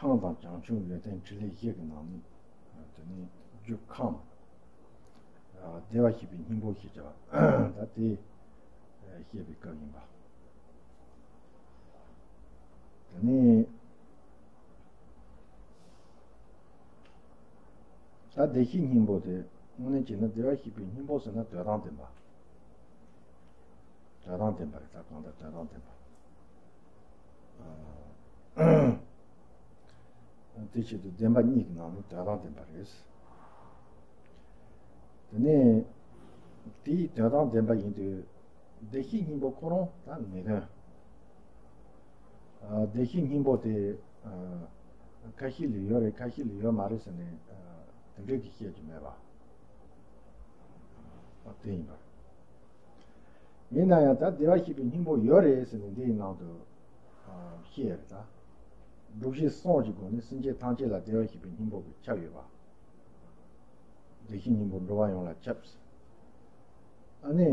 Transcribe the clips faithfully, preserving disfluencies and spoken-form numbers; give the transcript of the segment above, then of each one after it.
ཁམས་དང་བྱང་ཆུབ་ཡོན་ཏན་ཕྲིན་ལས་བཞི་གི་ནང་ནས། དེ་ནས་རྒྱུ་ཁམས། བདེ་བར་གཤེགས་པའི་སྙིང་པོ་ཞེས་བྱ་བ་ད་དེ་བཤད་པའི་སྐབས་ཡིན་པ། དེ་ནས་ད་བདེ་གཤེགས་སྙིང་པོ་དེ་དངོས་གནས་བྱས་ན་བདེ་བར་གཤེགས་པའི་སྙིང་པོ་ཟེར་ན་དོན་དམ་བདེན་པ། དོན་དམ་བདེན་པ་རེད། ད་གང་ལྟར་དོན་དམ་བདེན་པ། དེ་ཆེད་དུ་བདེན་པ་གཉིས་ཀྱི་ནང་ནས་དོན་དམ་བདེན་པ་རེད། དེ་ནས་དེའི་དོན་དམ་བདེན་པ་ཡིན་དུས་བདེ་གཤེགས་སྙིང་པོ་ཁོ་རང་ད་མེད་དོན། བདེ་གཤེགས་སྙིང་པོ་དེ་ཁ་ཤས་ལ་ཡོད་རེད། ཁ་ཤས་ལ་ཡོད་མ་རེད་ཟེར་ནས་དེ་འདྲའི་གི་བཤད་ཀྱི་མེད་པ། དེ་ཡིན་པ། ཡིན་ན་ཡང་ད་བདེ་བར་གཤེགས་པའི་སྙིང་པོ་ཡོད་རེད་ཟེར་ནས་འདིའི་ནང་དུ་བཤད་རེད་ད། སྒྲུབ་བྱེད་གསུམ་གྱི་སྒོ་ནས་སེམས་ཅན་ཐམས་ཅད་ལ་བདེ་བར་གཤེགས་པའི་སྙིང་པོ་གི་ཁྱབ་ཡོད་པ། བདེ་གཤེགས་སྙིང་པོ་འགྲོ་བ་ཡོངས་ལ་ཁྱབ། ཨ་ནི།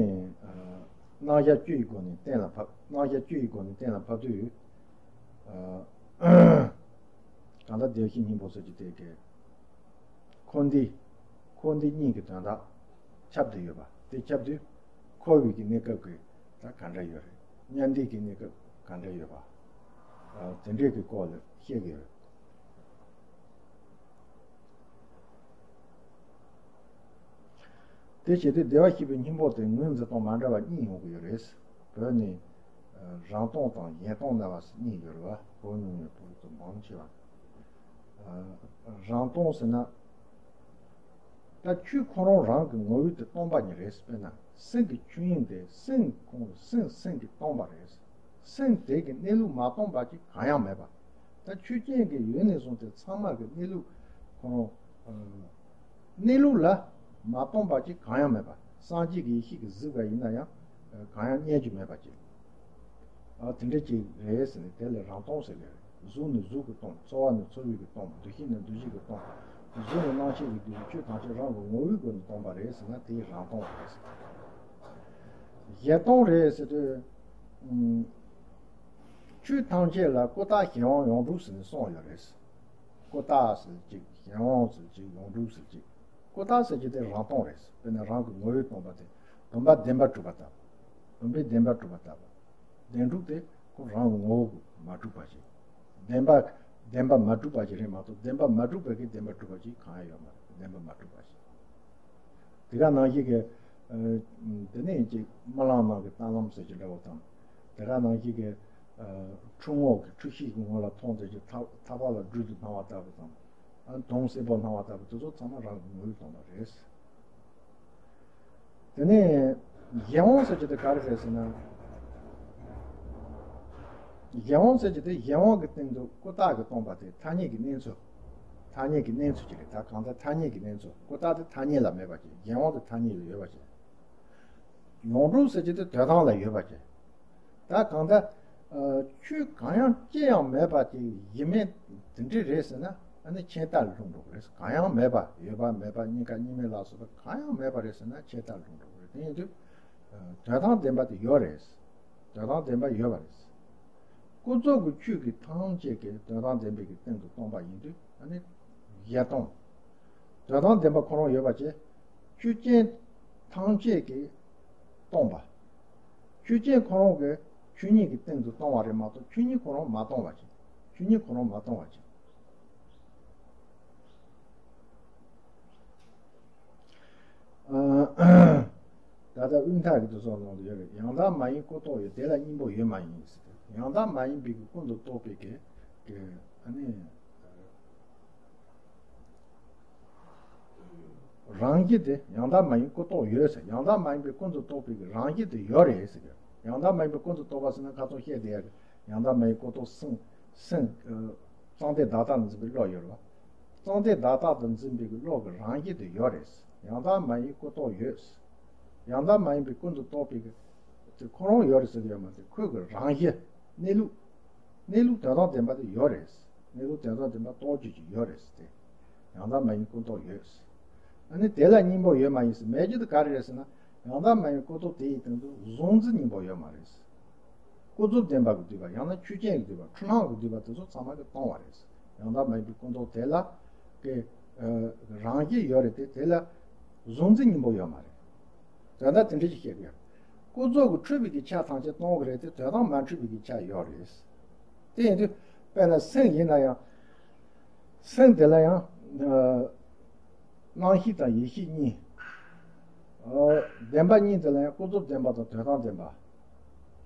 རྣམ་གཞག་བཅུ་ཡི་སྒོ་ནས་གཏན་ལ་ཕབ། རྣམ་གཞག་བཅུ་ཡི་སྒོ་ནས་གཏན་ལ་ཕབ་དུས། གང་ལྟར་བདེ་གཤེགས་སྙིང་པོ་ཟེར་གྱི་དེ་གའི། འཁོར་འདས། འཁོར་འདས་གཉིས་ཀྱི་དོན་དག་ཁྱབ་བསྡད་ཡོད་པ་དེ་ཁྱབ་དུས། འཁོར་བའི་གི་གནས་སྐབས་ཀྱི་ད་ག་འདྲ་ཡོད་རེད། མཉམ་འདས་ཀྱི་གནས་སྐབས་ག་འདྲ་ཡོད་པ། དེ་འདྲས་ཀྱི་སྐོར་ལ་བཤད་ཀྱི་ཡོད། དེ་བྱེད་དུས་བདེ་བར་གཤེགས་པའི་སྙིང་པོ་དེ་ངོས་འཛིན་སྟངས་མ་འདྲ་བ་གཉིས་ཡོང་གི་ཡོད་རེད། བོད་ནས་རང་སྟོང་དང་གཞན་སྟོང་སྨྲ་བ་སོགས་གཉིས་ཡོད་རེད་བ། བོད་མི་ཡོད་པོ་དུ་མང་ཆེ་བ། རང་སྟོང་ཟེར་ན། ད་ཆོས་ཁོ་རང་རང་གི་ངོ་བོ་དེ་སྟོང་པ་ཉིད་རེད། དཔེར་ན་སེམས་ཀྱི་ཆོས་དབྱིངས་དེ་སེམས་ཁོང་སེམས་སེམས་ཀྱིས་སྟོང་པ་རེད། སེམས་དེ་གི་གནས་ལུགས་མ་སྟོང་པ་ཅིག་གང་ཡང་མེད་པ། ད་ཆོས་ཅན་གྱི་ཡུལ་ནས་བཟུང་སྟེ་ཚང་མ་གི་གནས་ལུགས་ཁོ་རང་། གནས་ལུགས་ལ་མ་སྟོང་པ་ཅིག་གང་ཡང་མེད་པ། སངས་རྒྱས་ཀྱི་ཡེ་ཤེས་ཀྱིས་གཟིགས་པ་ཡིན་ན་ཡང་གང་ཡང་རྙེད་རྒྱུ་མེད་པ་ཅིག་ཨ་དེ་འདྲ་ཅིག་རེད་ཟེར་ནས་དེ་ལ་རང་སྟོང་ཟེར་གི་རེད། གཟུགས་ནི་གཟུགས་ཀྱིས་སྟོང་། ཚོར་བ་ནི་ཚོར་བའི་གིས་སྟོང་། འདུ་ཤེས་ནི་འདུ་ཤེས་ཀྱིས་སྟོང་། གཟུགས་ནི་རྣམ་ཤེས་ཀྱིས་སྟོང་། ཆོས་ཐམས་ཅད་རང་གི་ངོ་བོའི་སྒོ་ནས་སྟོང་པ་རེད་ཟེར་ན་དེ་རང་སྟོང་རེད་ཟེར། གཞན་སྟོང་རེད་ཟེར་དུས། ཆོས་ཐམས་ཅད་ལ་ཀུན་བརྟགས་གཞན་དབང་ཡོངས་གྲུབ་ཟེར་ནས་གསུངས་ཡོད་རེད། ཀུན་བརྟགས་ཟེར་གཅིག་གཞན་དབང་ཟེར་གཅིག་ཡོངས་གྲུབ་ཟེར་གཅིག་ཀུན་བརྟགས་ཟེར་གྱི་དེ་རང་སྟོང་རེད། དཔེར་ན་རང་གི་ངོ་བོས་སྟོང་པ་དེ་བུམ་པ་བདེན་པར་གྲུབ་པ་ལྟ་བུ། བུམ་པས་བདེན་པར་གྲུབ་པ་ལྟ་བུ། བདེན་གྲུབ་དེ་ཁོ་རང་གི་ངོ་བོ་མ་གྲུབ་པ་ཞིག་བདེན་པ་བདེན་པ་མ་གྲུབ་པ་ཞིག་རེད་མ་གཏོགས་བདེན་པ་མ་གྲུབ་པའི་གི་བདེན་པར་གྲུབ་པ་ཞིག་གང་ཡང་ཡོད་མ་རེད། བདེན་པ་མ་གྲུབ་པ་ཞིག་དེ་ག་ནང་བཞིན་གྱི། དེ་ནས་ཅིག་རྨི་ལམ་ནང་གི་གཏན་ལམ་ཟེར་གྱི་འདྲ་བོ་དང་། དེ་ག་ནང་བཞིན་གྱི། འཁྲུལ་ངོགས་ཀྱི་འཁྲུལ་ཤེས་ཀྱི་ངོ་ལ་མཐོང་ཚད་ཀྱི་ཐག་ཐག་པ་ལ་སྦྲུལ་དུ་སྣང་བ་ལྟ་བུ་དང་། དུང་སེར་པོ་སྣང་བ་ལྟ་བུ་དེ་ཚོ་ཚང་མ་རང་གི་ངོ་བོས་སྟོང་པ་རེད། དེ་ནས་གཞན་དབང་ཟེར་གྱི་དེ་ག་རེ་རེད་ཟེར་ན། གཞན་དབང་ཟེར་གྱི་དེ་གཞན་དབང་གི་སྟེང་དུ་ཀུན་བརྟགས་ཀྱིས་སྟོང་པ་དེ་ཐ་སྙད་ཀྱི་གནས་ཚུལ། ཐ་སྙད་ཀྱི་གནས་ཚུལ་ཅིག་རེད། ད་གང་ལྟར་ཐ་སྙད་ཀྱི་གནས་ཚུལ། ཀུན་བརྟགས་དེ་ཐ་སྙད་ལ་མེད་པ་ཅིག་གཞན་དབང་དེ་ཐ་སྙད་ལ་ཡོད་པ་ཅིག་ཡོངས་གྲུབ་ཟེར་གྱི་དེ་དོན་དམ་ལ་ཡོད་པ་ཅིག་ད་གང་ལྟར། ཆོས་གང་ཡང་ཅི་ཡང་མེད་པ་ཅིག་ཡིན་མིན་དེ་འདྲ་རེད་ཟེར་ན་ཨ་ནི་ཆད་ལྟ་ལ་ལྷུང་འགྲོ་གི་རེད། གང་ཡང་མེད་པ་ཡོད་པ་མེད་པ་གཉིས་ཀ་གཉིས་མེད་ལ་སོགས་པ་གང་ཡང་མེད་པ་རེད་ཟེར་ན་ཆད་ལྟ་ལ་ལྷུང་འགྲོ་གི་རེད། དེ་ཡིན་དུས། དོན་དམ་བདེན་པ་དེ་ཡོད་རེད། དོན་དམ་བདེན་པ་ཡོད་པ་རེད། ཀུན་རྫོབ་ཀྱི་ཆོས་ཀྱི་ཐམས་ཅད་ཀྱི་དོན་དམ་བདེན་པའི་གི་སྟེང་དུ་སྟོང་པ་ཡིན་དུས་ཨ་ནི་གཞན་སྟོང་། དོན་དམ་བདེན་པ་ཁོ་རང་ཡོད་པ་བྱས། ཆོས་ཅན་ཐམས་ཅད་ཀྱིས་སྟོང་པ། ཆོས་ཅན་ཁོ་རང་གི་ཆོས་ཉིད་ཀྱི་སྟེང་དུ་སྟོང་བ་རེད་མ་གཏོགས་ཆོས་ཉིད་ཁོ་རང་མ་སྟོང་བ་ཅིག་ཆོས་ཉིད་ཁོ་རང་མ་སྟོང་བ་ཅིག་ད་ལྟ་དབུས་མཐའ་གི་དུས་སོགས་ནང་དུ་ཡོད་རེད། ཡང་དག་མ་ཡིན་ཀུན་རྟོག་ཡོད། དེ་ལ་སྙིང་པོ་ཡོད་མ་ཡིན་ཟེར། ཡང་དག་མ་ཡིན་པའི་གི་ཀུན་ཏུ་རྟོག་པའི་གི་གི་ཨ་ནི་རང་བཞིན་དེ་ཡང་དག་མ་ཡིན་ཀུན་རྟོག་ཡོད་ཟེར། ཡང་དག་མ་ཡིན་པའི་ཀུན་ཏུ་རྟོག་པའི་གི་རང་བཞིན་དེ་ཡོད་རེད་ཟེར། ཡང་དག་མ་ཡིན་པའི་ཀུན་ཏུ་རྟོག་པ་ཟེར་ན་ཁ་སང་བཤད་བསྡད་ཡ་གི་ཡང་དག་མ་ཡིན་ཀུན་རྟོག་སེམས་སེམས་གཙང་བདེ་བརྡ་རྟགས་འཛིན་པའི་བློ་ཡོད་རེད་བ། གཙང་བདེ་བརྡ་རྟགས་དུ་འཛིན་པའི་གི་བློ་གི་རང་བཞིན་དེ་ཡོད་རེད། ཡང་དག་མ་ཡིན་ཀུན་རྟོག་ཡོད། ཡང་དག་མ་ཡིན་པའི་ཀུན་ཏུ་རྟོག་པའི་གི་དེ་ཁོ་རང་ཡོད་རེད་ཟེར་གི་ཡོད་མ་རེད། ཁོའི་གི་རང་བཞིན་གནས་ལུགས། གནས་ལུགས་དོན་དམ་བདེན་པ་དེ་ཡོད་རེད། གནས་ལུགས་དོན་དམ་བདེན་པ་རྟོགས་བརྗོད་ཀྱི་ཡོད་རེད་དེ། ཡང་དག་མ་ཡིན་ཀུན་རྟོག་ཡོད། ཨ་ནི་དེ་ལ་སྙིང་པོ་ཡོད་མ་ཡིན་ཟེར་མེད་རྒྱུ་དེ་ག་རེ་རེད་ཟེར་ན། ཡང་དག་མ་ཡིན་ཀུན་རྟོག་དེ་ཡི་སྟེང་དུ་གཟུང་འཛིན་སྙིང་པོ་ཡོད་མ་རེད། ཀུན་རྫོབ་བདེན་པ་གི་སྡུད་པ་ཡང་ན་ཆོས་ཅན་གྱི་སྡུད་པ་འཁྲུལ་སྣང་གི་སྡུད་པ་དེ་ཚོ་ཚང་མ་གི་སྟོང་བ་རེད། ཡང་དག་མ་ཡིན་པའི་ཀུན་རྟོག་དེ་ལ་གི་རང་བཞིན་ཡོད་རེད་དེ། དེ་ལ་གཟུང་འཛིན་སྙིང་པོ་ཡོད་མ་རེད། དོན་དག་དེ་འདྲ་ཞིག་བཤད་ཀྱི་ཡོད། ཀུན་རྫོབ་ཀྱི་འཁྲུལ་པའི་གི་ཆ་ཐམས་ཅད་སྟོང་གི་རེད་དེ། དོན་དམ་མ་འཁྲུལ་པའི་གི་ཆ་ཡོད་རེད། དེ་ཡིན་དུས་དཔེར་ན་སེམས་ཡིན་ན་ཡང་། སེམས་དེ་ལ་ཡང་། ཨ། རྣམ་ཤེས་དང་ཡེ་ཤེས་གཉིས། ཨ། བདེན་པ་གཉིས་དེ་ལ་ཡང་ཀུན་རྫོབ་བདེན་པ་དང་དོན་དམ་བདེན་པ།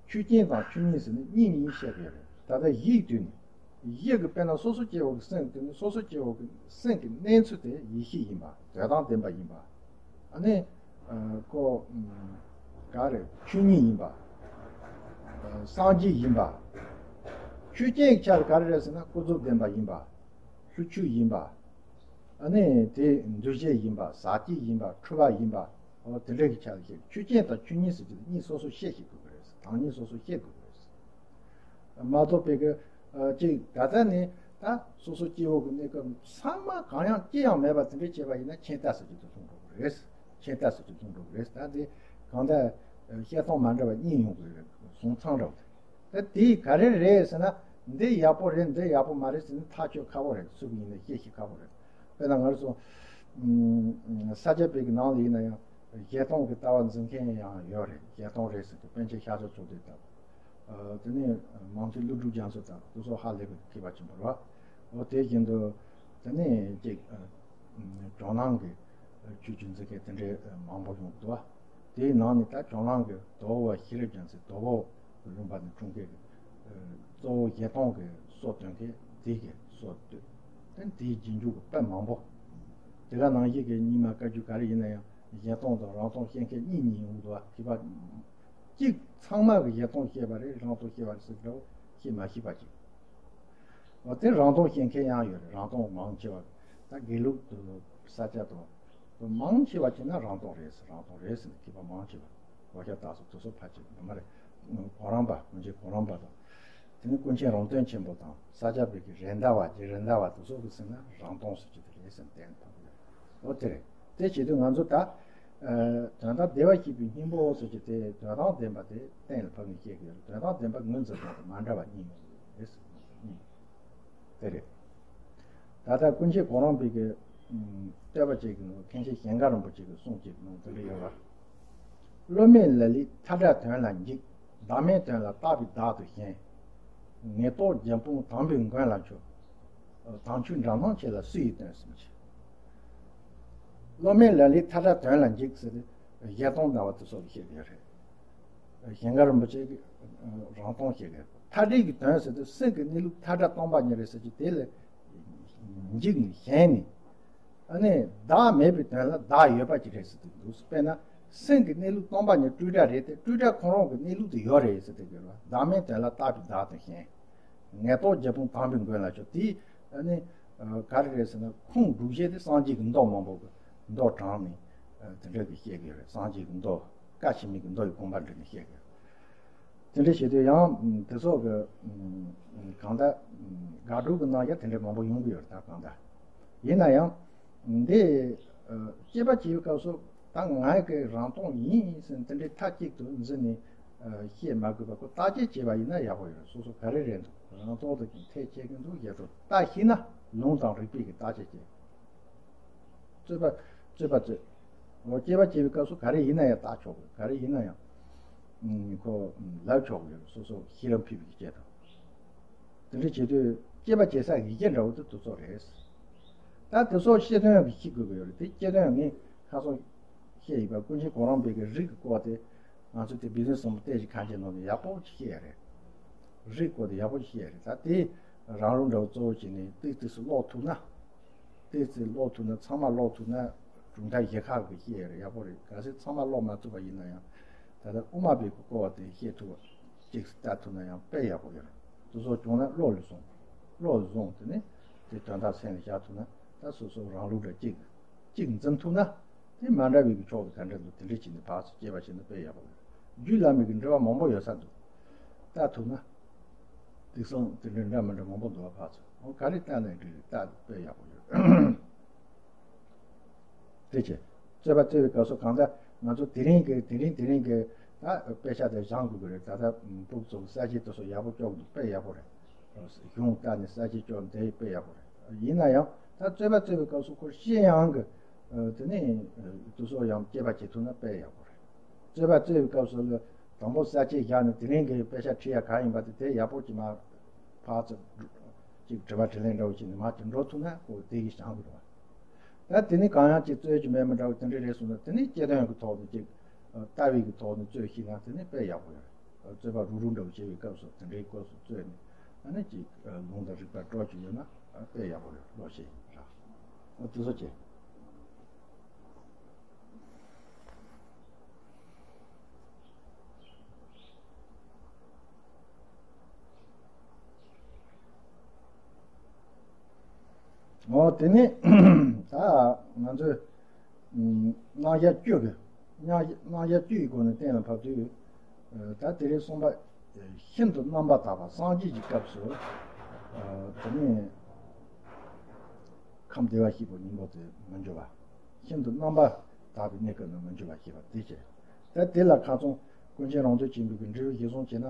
ཆོས་ཅན་དང་ཆོས་ཉིད་ཟེར་ནས་གཉིས་གཉིས་བཤད་ཀྱི་ཡོད་རེད། ད་ལྟ་གཞིའི་དུས་ནས། གཞི་གི་དཔེར་ན་སོ་སོ་སྐྱེ་བོ་གི་སེམས་དེ་ནི་སོ་སོ་སྐྱེ་བོ་གི་སེམས་ཀྱི་གནས་ཚུལ་དེ་ཡེ་ཤེས་ཡིན་པ། དོན་དམ་བདེན་པ་ཡིན་པ། ཨ་ནི། ཨ། ཁོ། ཨ། ག་རེ། ཆོས་ཉིད་ཡིན་པ། ཨ། སངས་རྒྱས་ཡིན་པ། ཆོས་ཅན་གྱི་ཆ་ལ་ག་རེ་རེད་ཟེར་ན་ཀུན་རྫོབ་བདེན་པ་ཡིན་པ། ལྷུ་ཆོས་ཡིན་པ། ཨ་ནི་དེ་འདུ་བྱེད་ཡིན་པ། ཟག་བཅས་ཡིན་པ། འཁྲུལ་པ་ཡིན་པ། འོ་དེ་འདྲ་གི་ཆ་ལ་བཤད། ཆོས་ཅན་དང་ཆོས་ཉིད་ཟེར་གྱི་གཉིས་སོ་སོ་བཤད་ཤེས་དགོས་ཀྱི་རེད། དང་ཉིད་སོ་སོ་བཤད་དགོས་ཀྱི་རེད། མ་གཏོགས་པའི་གི། ཨ། ཅིག་ད་ལྟ་ནས་ད་སོ་སོ་སྐྱེ་བོ་གི་གནས་སྐབས་ཚང་མ་གང་ཡང་ཅི་ཡང་མེད་པ་དེ་འདྲ་བྱས་པ་ཡིན་ན་ཁྱད་རྟགས་ཟེར་གྱི་དེ་ལྷུང་འགྲོ་གི་རེད། ཁྱད་རྟགས་ཟེར་གྱི་ལྷུང་འགྲོ་གི་རེད། ད་དེ་གང་ལྟར་བཤད་སྟངས་མ་འདྲ་བ་གཉིས་ཡོང་གི་རེད། གསུང་མཚམས་འདྲ་བ་དེ། ད་དེ་ག་རེ་རེད་ཟེར་ན། འདི་ཡག་པོ་རེད། འདི་ཡག་པོ་མ་རེད་ཟེར་ནས་ཐག་གཅོད་ཁག་པོ་རེད། སུ་གི་ཡིན་ན་བཤད་ཤེས་ཁག་པོ་རེད། དཔེར་ན་ང་རང་ཚོ། ཨ། ས་སྐྱ་པའི་གི་ནང་ལ་ཡིན་ན་ཡང་བཞེད་སྟངས་ཀྱི་ལྟ་བ་འཛིན་མཁན་ཡང་ཡོད་རེད། བཞེད་སྟངས་རེད་ཟེར་གི་པཎ་ཆེན་ཤཱཀྱ་མཚོ་ལྡན་དང་། ཨ། དེ་ནས་མང་ཐོས་ཀླུ་སྒྲུབ་རྒྱ་མཚོ་དང་དེ་ཚོ་ཧ་ལས་པའི་མཁས་པ་ཆེན་པོ་རེད་བ། འོ་དེ་བཞིན་དུ་དེ་ནས་ཅིག་ཨ། ཇོ་ནང་གི་ཆོས་བརྒྱུད་འཛིན་མཁན་དེ་འདྲའི་མང་པོ་ཡོང་གི་འདུག་བ། དེའི་ནང་ནས་ད་ཇོ་ནང་གི་དོལ་པོ་ཤེས་རབ་རྒྱལ་མཚན། དོལ་པོ་ལུང་པ་ནས་འཁྲུངས་མཁན་གྱི། ཨ། གཙོ་བོ་བཞེད་སྟངས་ཀྱི་སྲོལ་གཏོད་མཁན་དེ་གི་སྲོལ་གཏོད། དེ་དེའི་རྗེས་འཇུག་གི་དཔེ་མང་པོ། དེ་ག་ནང་བཞིན་གྱི་རྙིང་མ་བཀའ་བརྒྱུད་ག་རེ་ཡིན་ན་ཡང་བཞེད་སྟངས་དང་རང་སྟངས་བཤད་མཁན་གཉིས་གཉིས་ཡོང་གི་འདུག་བ། མཁས་པ་གཅིག་ཚང་མ་གི་བཞེད་སྟངས་བཤད་པ་རེད། རང་སྟངས་བཤད་པ་རེད་ཟེར་འདྲ་བོ་བཤད་མ་ཤེས་པ་ཅིག་འོ་དེ་རང་སྟངས་བཤད་མཁན་ཡང་ཡོད་རེད། རང་སྟངས་མང་ཆེ་བ། ད་དགེ་ལུགས་དང་ས་སྐྱ་དང་མང་ཆེ་བ་བྱས་ན་རང་སྟངས་རེད་ཟེར། རང་སྟངས་རེད་ཟེར་ནས་མཁས་པ་མང་ཆེ་བ། གོ་ཤ་སྟག་སོགས་དེ་ཚོ་ཕལ་ཆེར་ངོ་མ་རེད། གོ་རམས་པ། སྔོན་ཆད་གོ་རམས་པ་དང་། དེ་ནི་ཀུན་མཁྱེན་རོང་སྟོན་ཆེན་པོ་དང་ས་སྐྱ་པའི་གི་རེད་མདའ་བ། རྗེ་རེད་མདའ་བ་དེ་ཚོ་གི་ཟེར་ན་རང་སྟངས་ཟེར་གྱི་དེ་རེད་ཟེར་ནས་བསྟན་ཐུབ་ཀྱི་ཡོད། འོ་དེ་རེད། དེ་བྱེད་དུས་ང་ཚོ་ད། ཨ། དོན་དམ་བདེ་བར་གཤེགས་པའི་སྙིང་པོ་ཟེར་གྱི་དེ་དོན་དམ་བདེན་པ་དེ་གཏན་ལ་ཕབ་ནས་བཤད་ཀྱི་ཡོད། དོན་དམ་བདེན་པ་ངོས་འཛིན་སྟངས་དང་མ་འདྲ་བ་གཉིས་ཡོང་གི་ཡོད་རེད་ཟེར་གྱི་ཡོད། དེ་རེད། ད་ལྟ་ཀུན་མཁྱེན་གོ་རམས་པའི་གི། ཨ། བསྟོད་པ་ཅིག་གི་ནང་། མཁན་ཆེན་ཞིང་ཁ་རིན་པོ་ཆེ་གི་གསུང་ཅིག་གི་ནང་དེ་འདྲ་ཡོད་པ། བློ་མེད་ལ་ལས་མཐའ་བྲལ་དོན་ལ་འཇིགས། བདག་མེད་དོན་ལ་བརྟག་པའི་བདག་ཏུ་ཞེན། ངེས་རྟོག་རྒྱུད་སྤངས་དམ་པའི་མགོན་ལ་མཆོད། དམ་ཆོས་འདྲ་སྣང་ཆེ་ལ་སུ་ཡིས་སྟོན་ཟེར་མི་བྱེད། བློ་མེད་ལ་ལས་མཐའ་བྲལ་དོན་ལ་འཇིགས་ཟེར་ཏེ་བཞེད་སྟངས་འདྲ་བ་དེ་སོགས་བཤད་ཡོད་རེད། ཞིང་ཁ་རིན་པོ་ཆེ་གིས་རང་སྟངས་བཤད་ཀྱི་ཡོད། མཐའ་བྲལ་གྱི་དོན་ཟེར་དུས་སེམས་ཀྱི་གནས་ལུགས་མཐའ་བྲལ་སྟོང་པ་ཉིད་རེད་ཟེར་གྱི་དེ་ལ་འཇིགས་ནས་ཞེན་ནས། ཨ་ནི་བདག་མེད་པའི་དོན་ལ་བདག་ཡོད་པ་ཅིག་རེད་ཟེར་དུས་འདུག་དཔེར་ན་སེམས་ཀྱི་གནས་ལུགས་སྟོང་པ་ཉིད་སྤྲོས་བྲལ་རེད་དེ། སྤྲོས་བྲལ་ཁོ་རང་གི་གནས་ལུགས་དེ་ཡོད་རེད་ཟེར་དུས་གི་རེད་བ། བདག་མེད་དོན་ལ་བརྟག་པའི་བདག་ཏུ་ཞེན། ངེས་རྟོག་རྒྱུད་སྤངས་དམ་པའི་མགོན་ལ་མཆོད། དེ་ཨ་ནི་ག་རེ་རེད་ཟེར་ན། ཁུངས་སྒྲུབ་བྱེད་དེ་སངས་རྒྱས་ཀྱི་མདོ་མང་པོ་གི་མདོ་དྲངས་ནས། ཨ། དེ་འདྲ་གི་བཤད་ཀྱི་ཡོད་རེད། སངས་རྒྱས་ཀྱི་མདོ། བཀའ་ཆེན་མོའི་གི་མདོ་ཡི་དགོངས་པ་འགྲེལ་ནས་བཤད་ཀྱི་ཡོད། དེ་འདྲ་བྱེད་དུས་ཡང་དེ་ཚོ་གི། ཨ། གང་ལྟར། ཨ། དགག་སྒྲུབ་ཀྱི་གནང་ཡ་དེ་འདྲ་མང་པོ་ཡོང་གི་ཡོད་རེད། ད་གང་ལྟར་ཡིན་ན་ཡང་། འདི། ཨ། དཔྱད་པ་བྱེད་པའི་སྐབས་སུ་ད་ང་གི་རང་སྟོང་ཡིན་ཟེར་ནས་དེ་འདྲའི་མཐའ་གཅིག་ཏུ་འཛིན་ནས། ཨ། བཤད་མ་དགོས་པ། ཁོ་བརྟག་དཔྱད་བྱས་པ་ཡིན་ན་ཡག་པོ་ཡོད། སོ་སོ་ག་རེ་རེད་འདུག་རང་སྟོང་དུ་ཐད་ཆད་ཀྱི་འདུག་ཞེས་སོགས་བརྟག་ཤེས་ན་ལུང་དང་རིགས་པས་ཀྱི་བརྟག་དཔྱད་བྱེད། རྩོད་པ། རྩོད་པ་རྩོད། འོ། དཔྱད་པ་བྱེད་པའི་སྐབས་སུ་ག་རེ་ཡིན་ན་ཡང་བརྟག་ཆོག་གི། ག་རེ་ཡིན་ན་ཡང་། ཨ། ཁོ་ལབ་ཆོག་གི་ཡོད། སོ་སོ་ཤེས་རབ་ཕུད་པའི་སྐད་དང་། དེ་འདྲ་བྱེད་དུས་དཔྱད་པ་བྱེད་སའི་ཡི་གེ་འདྲ་བོ་དེ་དེ་ཚོ་རེད། ད་དེ་ཚོ་ཤེས་དོན་གྱི་ཤེས་དགོས་ཀྱི་ཡོད་རེད། དེ་ཤེས་དོན་ངས་ཁ་སང་བཤད་ཡིན་པ། ཀུན་མཁྱེན་གོ་རམས་པའི་གི་རིགས་ཀྱི་སྐོར་དེ་ང་ཚོ་དེ་བི་ཛི་ནེ་སི་གསུམ་པོ་བལྟས་ཤིག་གང་བྱས་ནོ་ནས་ཡག་པོ་ཤེས་ཡ་རེད། རིགས་སྐོར་དེ་ཡག་པོ་ཤེས་ཡ་རེད། ད་དེ་རང་ལུགས་འདྲ་བོ་གཙོ་བོ་བྱས་ནས་ཏིག་ཏིག་སུ་ཀློག་ཐུབ་ན། ཏོག་ཙམ་ཀློག་ཐུབ་ན། ཚང་མ་ཀློག་ཐུབ་ན་གྲུབ་མཐའ་བཞི་ཁག་གི་བཤད་ཡ་རེད། ཡག་པོ་རེད། གལ་སྲིད་ཚང་མ་ཀློག་མ་ཐུབ་པ་ཡིན་ན་ཡང་། ད་ལྟ་དབུ་མ་པའི་སྐོར་བ་དེ་བཤད་ཐུབ་པ་གཅིག་ལྟ་ཐུབ་ན་ཡང་དཔེ་ཡག་པོ་ཡོད་རེད། དེ་ཚོ་བྱུང་ན་བློ་ལ་བཟུང་། བློ་ལ་བཟུང་། དེ་ནས་དེ་དོན་དག་སེམས་ལ་བཞག་ཐུབ་ན། ད་སོ་སོ་རང་ལུགས་འདྲ་གཅིག་གཅིག་འཛིན་ཐུབ་ན། དེ་མ་འདྲ་བའི་གི་ཕྱོགས་ཀྱི་ག་འདྲ་འདུག་དེ་འདྲ་བྱས་ནས་ཕར་ཚུར་དཔྱད་པ་བྱས་ན་དཔེ་ཡག་པོ་རེད། རྒྱུད་བླ་མའི་གི་འགྲེལ་པ་མང་པོ་ཡོད་ས་འདུག་ལྟ་ཐུབ་ན། དེང་སང་དེ་འདྲ་འདྲ་མི་འདྲ་མང་པོ་འདུག་བ། ཕར་ཚུར། འོ། ག་རེ་ལྟ་ནའི་འགྲིག་རེད། ལྟ་དཔེ་ཡག་པོ་ཡོད། དེ་བྱས། རྩོད་པ་རྩོད་པའི་སྐབས་སུ་གང་ལྟར་ང་ཚོ་དེ་རིང་གི་དེ་རིང་དེ་རིང་གི་ད་དཔེ་ཆ་དེ་སྦྱང་དགོས་ཀྱི་རེད། ད་ལྟ་ཕྲུ་གུ་ཚོ་གི་གསར་བརྗེ་དེ་ཚོ་ཡག་པོ་སྐྱོར་གྱི་འདུག་དཔེ་ཡག་པོ་རེད། གཞུང་ལྟར་ནས་ས་བཅད་སྐྱོར་འདི་དཔེ་ཡག་པོ་རེད། ཡིན་ན་ཡང་ད་རྩོད་པ་རྩོད་པའི་སྐབས་སུ་ཁོ་ཤེས་ཡང་གི་དེ་ནས་དུ་སོགས་ཡང་དཔྱད་པ་བྱེད་ཐུབ་ན་དཔེ་ཡག་པོ་རེད། རྩོད་པ་རྩོད་པའི་སྐབས་སུ་ལ་དང་པོ་ས་བཅད་བཞག་ནས་དེ་རིང་གི་དཔེ་ཆ་ཁྲིད་ཡ་གང་ཡིན་པ་དེ་དེ་ཡག་པོ་ཅིག་མ་ཕར་ཚུར་ཅིག་དྲི་བ་དྲིས་ལན་འདྲ་བོ་བྱས་ནས་མར་ཅིག་འགྲོ་ཐུབ་ན་ཁོ་དེ་གི་བྱང་གི་རེད་བ། ད་དེ་ནས་གང་ཡང་ཅིག་རྩོད་ཀྱི་མེད་མི་འདྲ་བོ་དེ་འདྲ་རེད་སོང་ན་དེ་ནས་དཔྱད་དོན་གྱི་ཐོག་ནས་ཅིག་ལྟ་བའི་གི་ཐོག་ནས་རྩོད་ཤེས་ན་དེ་ནས་དཔེ་ཡག་པོ་ཡོད་རེད། རྩོད་པ་རུག་རུག་འདྲ་བོ་བྱེད་པའི་སྐབས་སུ་དེ་འདྲའི་སྐབས་སུ་རྩོད་ནས་ཨ་ནི་ཅིག་ལུང་དང་རིགས་པ་སྤྲོ་ཅིག་ཡོད་ན་དཔེ་ཡག་པོ་རེད། ལོ་ཤེས་ཡིན་ར། ཨ་དེ་ཚོ་བྱེད། འོ་དེ་ནས་ད་ང་ཚོས་ཨུམ་རྣམ་གཞག་བཅུ་གི་རྣམ་རྣམ་གཞག་བཅུ་ཡི་སྒོ་ནས་གཏན་ལ་ཕབ་དུས། ཨ་ད་དེ་རིང་གསུངས་པ་ཤིན་ཏུ་རྣམ་པར་དག་པ་སངས་རྒྱས་ཀྱི་སྐབས་སུ་ཨ་དེ་ནས་ཁམས་བདེ་བར་གཤེགས་པའི་སྙིང་པོ་དེ་མི་འགྱུར་བ། ཤིན་ཏུ་རྣམ་པར་དག་པའི་གནས་སྐབས་ན་མི་འགྱུར་བར་ཤེས་པ་དེ་བྱས། ད་དེ་ལ་ཁ་ཚོན་ཀུན་མཁྱེན་རང་དོན་ཆེན་པོའི་གི་འགྲེལ་བའི་གཞི་བཟུང་བྱས་ན།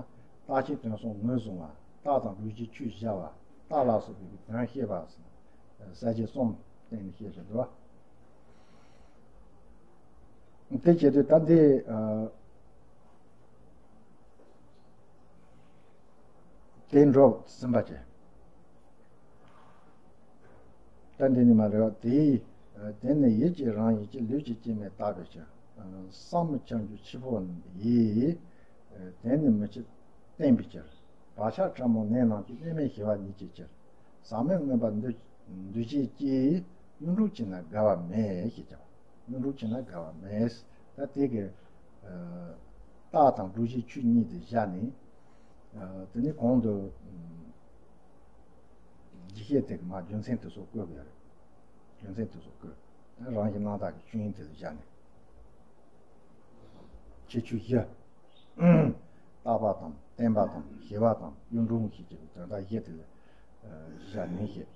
རྟགས་ཆོས་དོན་གསུམ་ངོས་བཟུང་བ། རྟགས་དང་སྒྲུབ་བྱའི་ཆོས་བཞག་པ། རྟགས་ལ་སོགས་པའི་གི་དོན་བཤད་པ། ས་བཅད་གསུམ་བསྟན་ནས་བཤད་བཞིན་འདུག་བ། དེ་བྱེད་དུས་ད་འདི་ཨ་དེ་འགྲོ་ཟིན་པ་བྱས། ད་འདི་ནི་མ་རེད་བ། དེའི་དེ་ནི་ཡིད་ཀྱི་རང་བཞིན་གྱི་ལུས་ཀྱི་སྐྱེ་མེད་རྟག་པའི་ཕྱིར། བསམ་མི་ཁྱབ་འཇུག་འཆི་འཕོ་ཡི། དེ་ནི་མི་འཆི་བརྟན་པའི་ཕྱིར། བག་ཆགས་ཕྲ་མོ་ནད་རྣམས་ཀྱིས། གནས་མེད་ཞི་བ་ཉིད་ཀྱི་ཕྱིར། ཟག་མེད་མངོན་པར་འདུ་འདུ་བྱེད་ཀྱི། གཡུང་དྲུང་ཕྱིར་ན་འགལ་བ་མེད་ཞེས་བྱ་བ། གཡུང་དྲུང་ཕྱིར་ན་འགལ་བ་མེད། ད་དེ་གི་རྟགས་དང་སྒྲུབ་བྱའི་ཆོས་གཉིས་དེ་བཞག་ནས། དེ་ནས་གོང་དུ་རྒྱས་བཤད་དེ་གི་མ་རྒྱུ་མཚན་དེ་ཚོ་བཀོད་དགོས་རེད། རྒྱུ་མཚན་དེ་ཚོ་བཀོད། རང་བཞིན་སྣང་བཏགས་ཀྱི་ཆོས་དབྱིངས་དེ་ལ་བཞག་ནས། ཁྱད་ཆོས་བཞི། རྟག་པ་དང་བརྟན་པ་དང་ཞི་བ་དང་གཡུང་དྲུང་ཞེས་བྱ་བའི་དོན་དག་བཞི་དེ་ལ་བཞག་ནས་བཤད།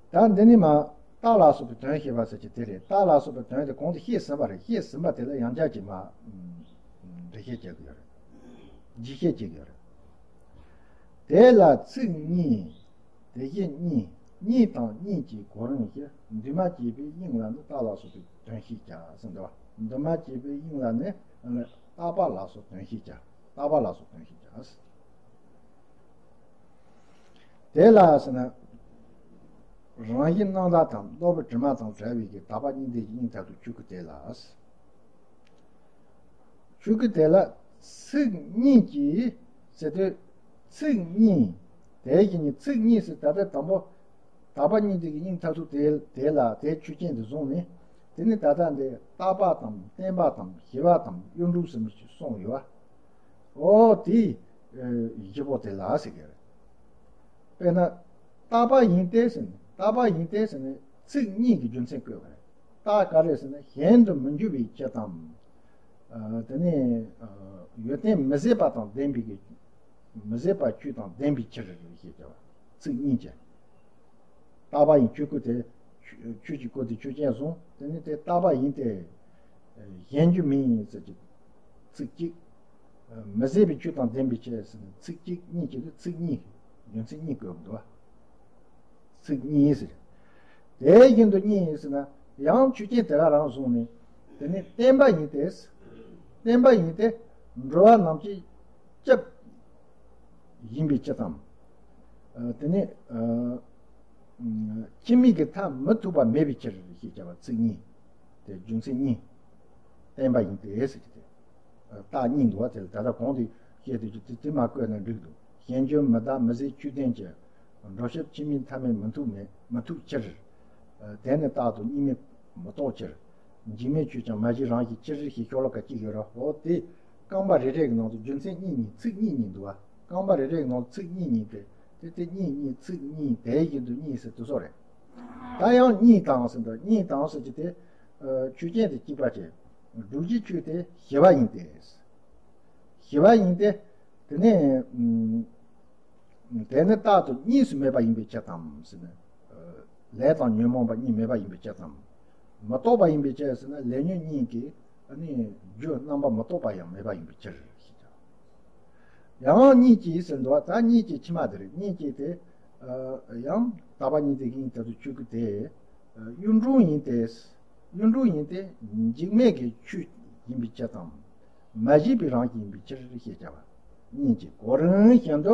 ད་འདི་ནི་མ་རྟགས་ལ་སོགས་པའི་དོན་བཤད་པ་ཟེར་གྱི་དེ་རེད། རྟགས་ལ་སོགས་པའི་དོན་དེ་གོང་དུ་བཤད་ཟིན་པ་རེད། བཤད་ཟིན་པ་དེ་ལ་ཡང་བསྐྱར་གྱིས་མ་འགྲེལ་བཤད་བྱེད་དགོས་རེད། རྒྱས་བཤད་བྱེད་དགོས་རེད། དེ་ལ་ཚིག་གཉིས། དེ་བཞིན་གཉིས། གཉིས་དང་གཉིས་ཀྱི་གོ་རིམ་བཞི། འདུས་མ་བྱས་པའི་དབྱིངས་ལ་ནི་རྟགས་ལ་སོགས་པའི་དོན་བཤད་བྱ་ཟེར་འདུག་བ། འདུས་མ་བྱས་པའི་དབྱིངས་ལ་ནི་རྟག་པ་ལ་སོགས་དོན་བཤད་བྱ། རྟག་པ་ལ་སོགས་དོན་བཤད་བྱ། དེ་ལ་ཟེར་ན། རང་བཞིན་སྣང་བཏགས་དང་རྟོག་པའི་དྲི་མ་དང་བྲལ་བའི་གི་དག་པ་གཉིས་ལྡན་གྱི་སྙིང་ཐག་ཏུ་ཆོད་ཀྱི་དེ་ལ། ཆོས་སྐུ་དེ་ལ་ཚིག་གཉིས་ཀྱིས་ཟེར་དུས། ཚིག་གཉིས། དེ་བཞིན་ཉིད་ཚིག་གཉིས་སུ་ད་ལྟ་དང་པོ། དག་པ་གཉིས་ལྡན་གྱི་སྙིང་ཐག་ཐུག་དེ་དེ་ལ་དེའི་ཆོས་ཅན་དུ་བཟུང་ནས། དེ་ནི་ད་ལྟ་འདི་རྟག་པ་དང་བརྟན་པ་དང་ཞི་བ་དང་གཡུང་དྲུང་ཟེར་མི་ཞིག་གསུངས་ཡོད་བ། ཨོ་དེའི་བཞི་པོ་དེ་ལ་ཟེར་གི་རེད། དཔེར་ན། རྟག་པ་ཡིན་ཏེ་ཟེར་ནས་རྟག་པ་ཡིན་ཏེ་ཟེར་ནས་ཚིག་གཉིས་ཀྱི་རྒྱུ་མཚན་བཀོད་པ་རེད། རྟགས་ག་རེ་ཟེར་ན་གཞན་དུ་མི་འགྱུར་བའི་ཕྱིར་དང་། དེ་ནས་ཡོན་ཏན་མི་ཟད་པ་དང་ལྡན་པའི་གི། མི་ཟད་པ་ཆོས་དང་ལྡན་པའི་ཕྱིར་ཞེས་བྱ་བ། ཚིག་གཉིས་ཀྱི། རྟག་པ་ཡིན་ཆོས་སྐུ་དེ། ཆོས་ཀྱི་སྐུ་དེ་ཆོས་ཅན་བཟུང་། དེ་ནས་དེ་རྟག་པ་ཡིན་ཏེ། གཞན་རྒྱུ་མིན་ཟེར་གྱི། ཚིག་གཅིག་མི་ཟད་པའི་ཆོས་དང་ལྡན་པའི་ཕྱིར་ཟེར་ནས་ཚིག་གཅིག་གཉིས་ཀྱི་ཚིག་གཉིས། རྒྱུ་མཚན་གཉིས་བཀོད་འདུག་བ། ཚིག་གཉིས་ཟེར། དེ་བཞིན་དུ་གཉིས་ཟེར་ན་ཡང་ཆོས་ཅན་དེ་ག་རང་བཟུང་ནས། དེ་ནི་བརྟན་པ་ཡིན་ཏེ། བརྟན་པ་ཡིན་ཏེ། འགྲོ་བ་རྣམས་ཀྱི་སྐྱབས་ཡིན་པའི་ཕྱིར་དང་། དེ་ནི། འཆི་མེད་ཀྱི་མཐའ་མི་ཐུག་པ་མེད་པའི་ཕྱིར་ཞེས་བྱ་བ་ཚིག་གཉིས། དེ་རྒྱུ་མཚན་གཉིས། བརྟན་པ་ཡིན་ཏེ་ཟེར་གྱི་དེ། རྟགས་གཉིས་འདུག་བ། དེ་ལ་ད་ལྟ་གོང་དུ་བཤད་དུས་ཀྱི་དེ་དེ་མ་བཀོད་ན་འགྲིག་འདུག་གཞན་རྒྱུ་མི་རྟག་མི་ཟད་ཆོས་ལྡན་གྱི། འགྲོ་ཞབས་འཆི་མེད་མཐའ་མེད་མི་ཐུག་མེད་མི་ཐུག་ཕྱིར། དེ་ནི་རྟག་ཏུ་གཉིས་མེད་མི་རྟོགས་ཕྱིར། འཇིགས་མེད་ཆོས་ཀྱང་མ་སྐྱེས་རང་བཞིན་ཕྱིར་ཞེས་ཤོ་ལོ་ཀ་གཅིག་ཡོད་རེད། འོ་དེ་རྐང་པ་རེ་རེ་གི་ནང་དུ་རྒྱུ་མཚན་གཉིས་གཉིས་ཚིག་གཉིས་གཉིས་འདུག་བ། རྐང་པ་རེ་རེ་གི་ནང་དུ་ཚིག་གཉིས་གཉིས་ཏེ། དེ་དེ་གཉིས་གཉིས་ཚིག་གཉིས་དེ་བཞིན་དུ་གཉིས་ཟེར་དུ་སོགས་རེད། ད་ཡང་གཉིས་དང་ཟེར་འདུག་གཉིས་དང་ཟེར་གྱི་དེ། ཆོས་ཅན་དེ་གཅིག་པ་བྱས། སྒྲུབ་བྱའི་ཆོས་དེ་ཞི་བ་ཡིན་ཏེ། ཞི་བ་ཡིན་ཏེ། དེ་ནས། དེ་ནི་རྟག་ཏུ་གཉིས་སུ་མེད་པ་ཡིན་པའི་ཕྱིར་དང་ཟེར་ནས། ལས་དང་ཉོན་མོངས་པ་གཉིས་མེད་པ་ཡིན་པའི་ཕྱིར་དང་། མི་རྟོག་པ་ཡིན་པའི་ཕྱིར་ཟེར་ན་ལས་ཉོན་གཉིས་ཀྱི་ཨ་ནི་རྒྱུ་རྣམ་པ་མི་རྟོག་པ་ཡང་མེད་པ་ཡིན་པའི་ཕྱིར་ཞེས་བྱ། ཡང་སྙིང་རྗེ་ཟེར་འདུག་བ། ད་སྙིང་རྗེ་ཕྱི་མ་དེ་རེད། སྙིང་རྗེ་དེ་ཡང་དག་པ་ཉིད་དེ་ཡིན་ད་དུ་ཆོས་སྐུ་དེ་གཡུ་འབྲུག་ཡིན་ཏེ། གཡུ་འབྲུག་ཡིན་ཏེ། འཇིགས་མེད་ཀྱི་ཆོས་ཡིན་པའི་ཕྱིར་དང་། མ་བཞེད་པའི་རང་བཞིན་ཡིན་པའི་ཕྱིར་ཞེས་བྱ་བ། སྙིང་རྗེ་གོ་རིམ་བཞིན་དུ་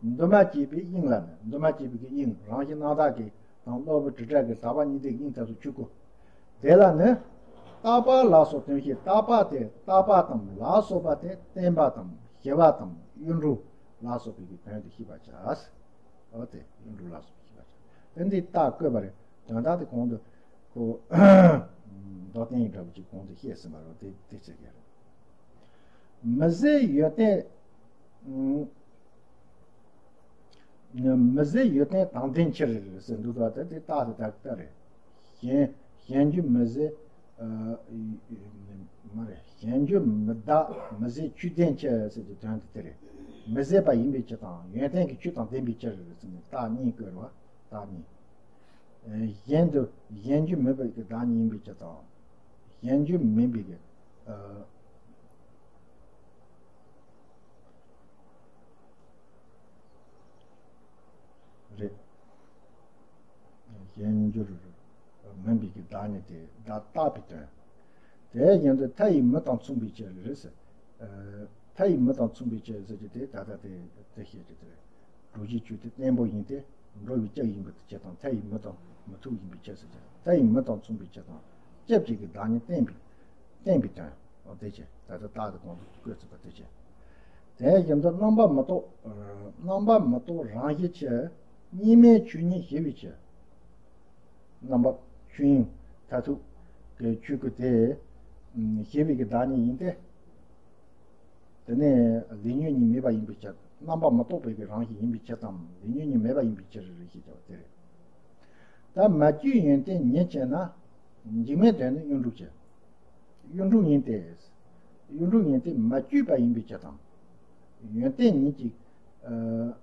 འདུས་མ་བྱས་པའི་དབྱིངས་ལ་ནི་འདུས་མ་བྱས་པའི་གི་དབྱིངས་རང་བཞིན་སྣང་དག་གི་དང་གློ་བུར་དྲི་བྲལ་གྱི་དག་པ་ཉིད་དེ་ཡིན་ད་དུ་ཆོས་སྐུ། དེ་ལ་ནི་རྟག་པ་ལ་སོགས་དོན་བྱེད་རྟག་པ་སྟེ། རྟག་པ་དང་ལ་སོགས་པ་སྟེ་བརྟན་པ་དང་ཞི་བ་དང་གཡུ་འབྲུག་ལ་སོགས་པའི་གི་དོན་དུ་ཤེས་པར་བྱ། འོ་དེ་གཡུ་འབྲུག་ལ་སོགས་པའི་ཤེས་པར་བྱ། དེ་འདི་རྟགས་བཀོད་པ་རེད། དོན་དག་དེ་གོང་དུ་ཁོ་མདོ་བསྟན་འདྲ་བོ་ཅིག་གོང་དུ་བཤད་ཟིན་པ་རེད། དེ་དེ་ཚེ་ག་རེད། མི་ཟད་ཡོན་ཏན། མི་ཟད་ཡོན་ཏན་དང་ལྡན་ཕྱིར་ཟེར་འདུག་པ་དེ་དེ་རྟགས་དེ་ད་ལྟ་རེད། གཞན་གཞན་རྒྱུ་མི་ཟད། ཨ། མ་རེད། གཞན་རྒྱུ་མི་འདག་མི་ཟད་ཆོས་ལྡན་ཕྱིར་ཟེར་གྱི་དོན་དེ་དེ་རེད། མི་ཟད་པ་ཡིན་པའི་ཕྱིར་དང་ཡོན་ཏན་གྱི་ཆོས་དང་ལྡན་པའི་ཕྱིར་ཟེར་ནས་རྟགས་གཉིས་བཀོད་རེད་བ། རྟགས་གཉིས། གཞན་དུ་གཞན་རྒྱུ་མེད་པའི་གི་བདག་ཉིད་ཡིན་པའི་ཕྱིར་དང་། གཞན་རྒྱུ་མིན་པའི་གི། ཨ། རེད། གཞན་འགྱུར་མིན་པའི་གི་བདག་ཉིད་དེ་བདག་རྟག་པའི་དོན། དེ་བཞིན་དུ་མཐའ་ཡི་མུ་དང་མཚུངས་པའི་ཕྱིར་ཟེར། ཨ། མཐའ་ཡི་མུ་དང་མཚུངས་པའི་ཕྱིར་ཟེར་གྱི་དེ་ད་ལྟ་དེ་དེ་བཤད་ཀྱི་དེ་རེད། གྲོལ་བྱེད་ཆོས་དེ་བརྟན་པོ་ཡིན་ཏེ། འགྲོ་བའི་ལྕགས་ཡིན་པའི་ཕྱིར་དང་། མཐའ་ཡི་མུ་དང་མི་མཐུན་ཡིན་པའི་ཕྱིར་ཟེར་གྱི། མཐའ་ཡི་མུ་དང་མཚུངས་པའི་ཕྱིར་དང་། སྐྱབས་གཅིག་གི་བདག་ཉིད་བརྟན་པའི་བརྟན་པའི་དོན། འོ་དེ་ཕྱིར་ད་ལྟ་རྟགས་དེ་གོང་དུ་བཀོད་ཚུལ་པ་དེ་ཕྱིར། དེ་བཞིན་དུ་རྣམ་པ་མི་རྟོག་རྣམ་པ་མི་རྟོག་རང་བཞིན་ཕྱིར། གཉིས་མེད་ཆོས་ཉིད་ཞི་བའི་ཕྱིར། རྣམ་པ་ཆོས་དབྱིངས་མཐར་ཐུག་གི་ཆོས་སྐུ་དེ་ཞི་བའི་གི་བདག་ཉིད་ཡིན་ཏེ། དེ་ནས་ལས་ཉོན་གཉིས་མེད་པ་ཡིན་པའི་ཕྱིར། རྣམ་པ་མི་རྟོག་པའི་གི་རང་བཞིན་ཡིན་པའི་ཕྱིར་དང་ལས་ཉོན་གཉིས་མེད་པ་ཡིན་པའི་ཕྱིར་ཞེས་བྱ་བ་དེ་རེད། ད་མ་བཅོས་ཡོན་ཏན་ཉིད་ཕྱིར་ན། འཇིགས་མེད་དོན་ནི་གཡུ་འབྲུག་ཕྱིར། གཡུ་འབྲུག་ཡིན་ཏེ། གཡུ་འབྲུག་ཡིན་ཏེ་མ་བཅོས་པ་ཡིན་པའི་ཕྱིར་དང་། ཡོན་ཏན་ཉིད་ཀྱི། ཨ།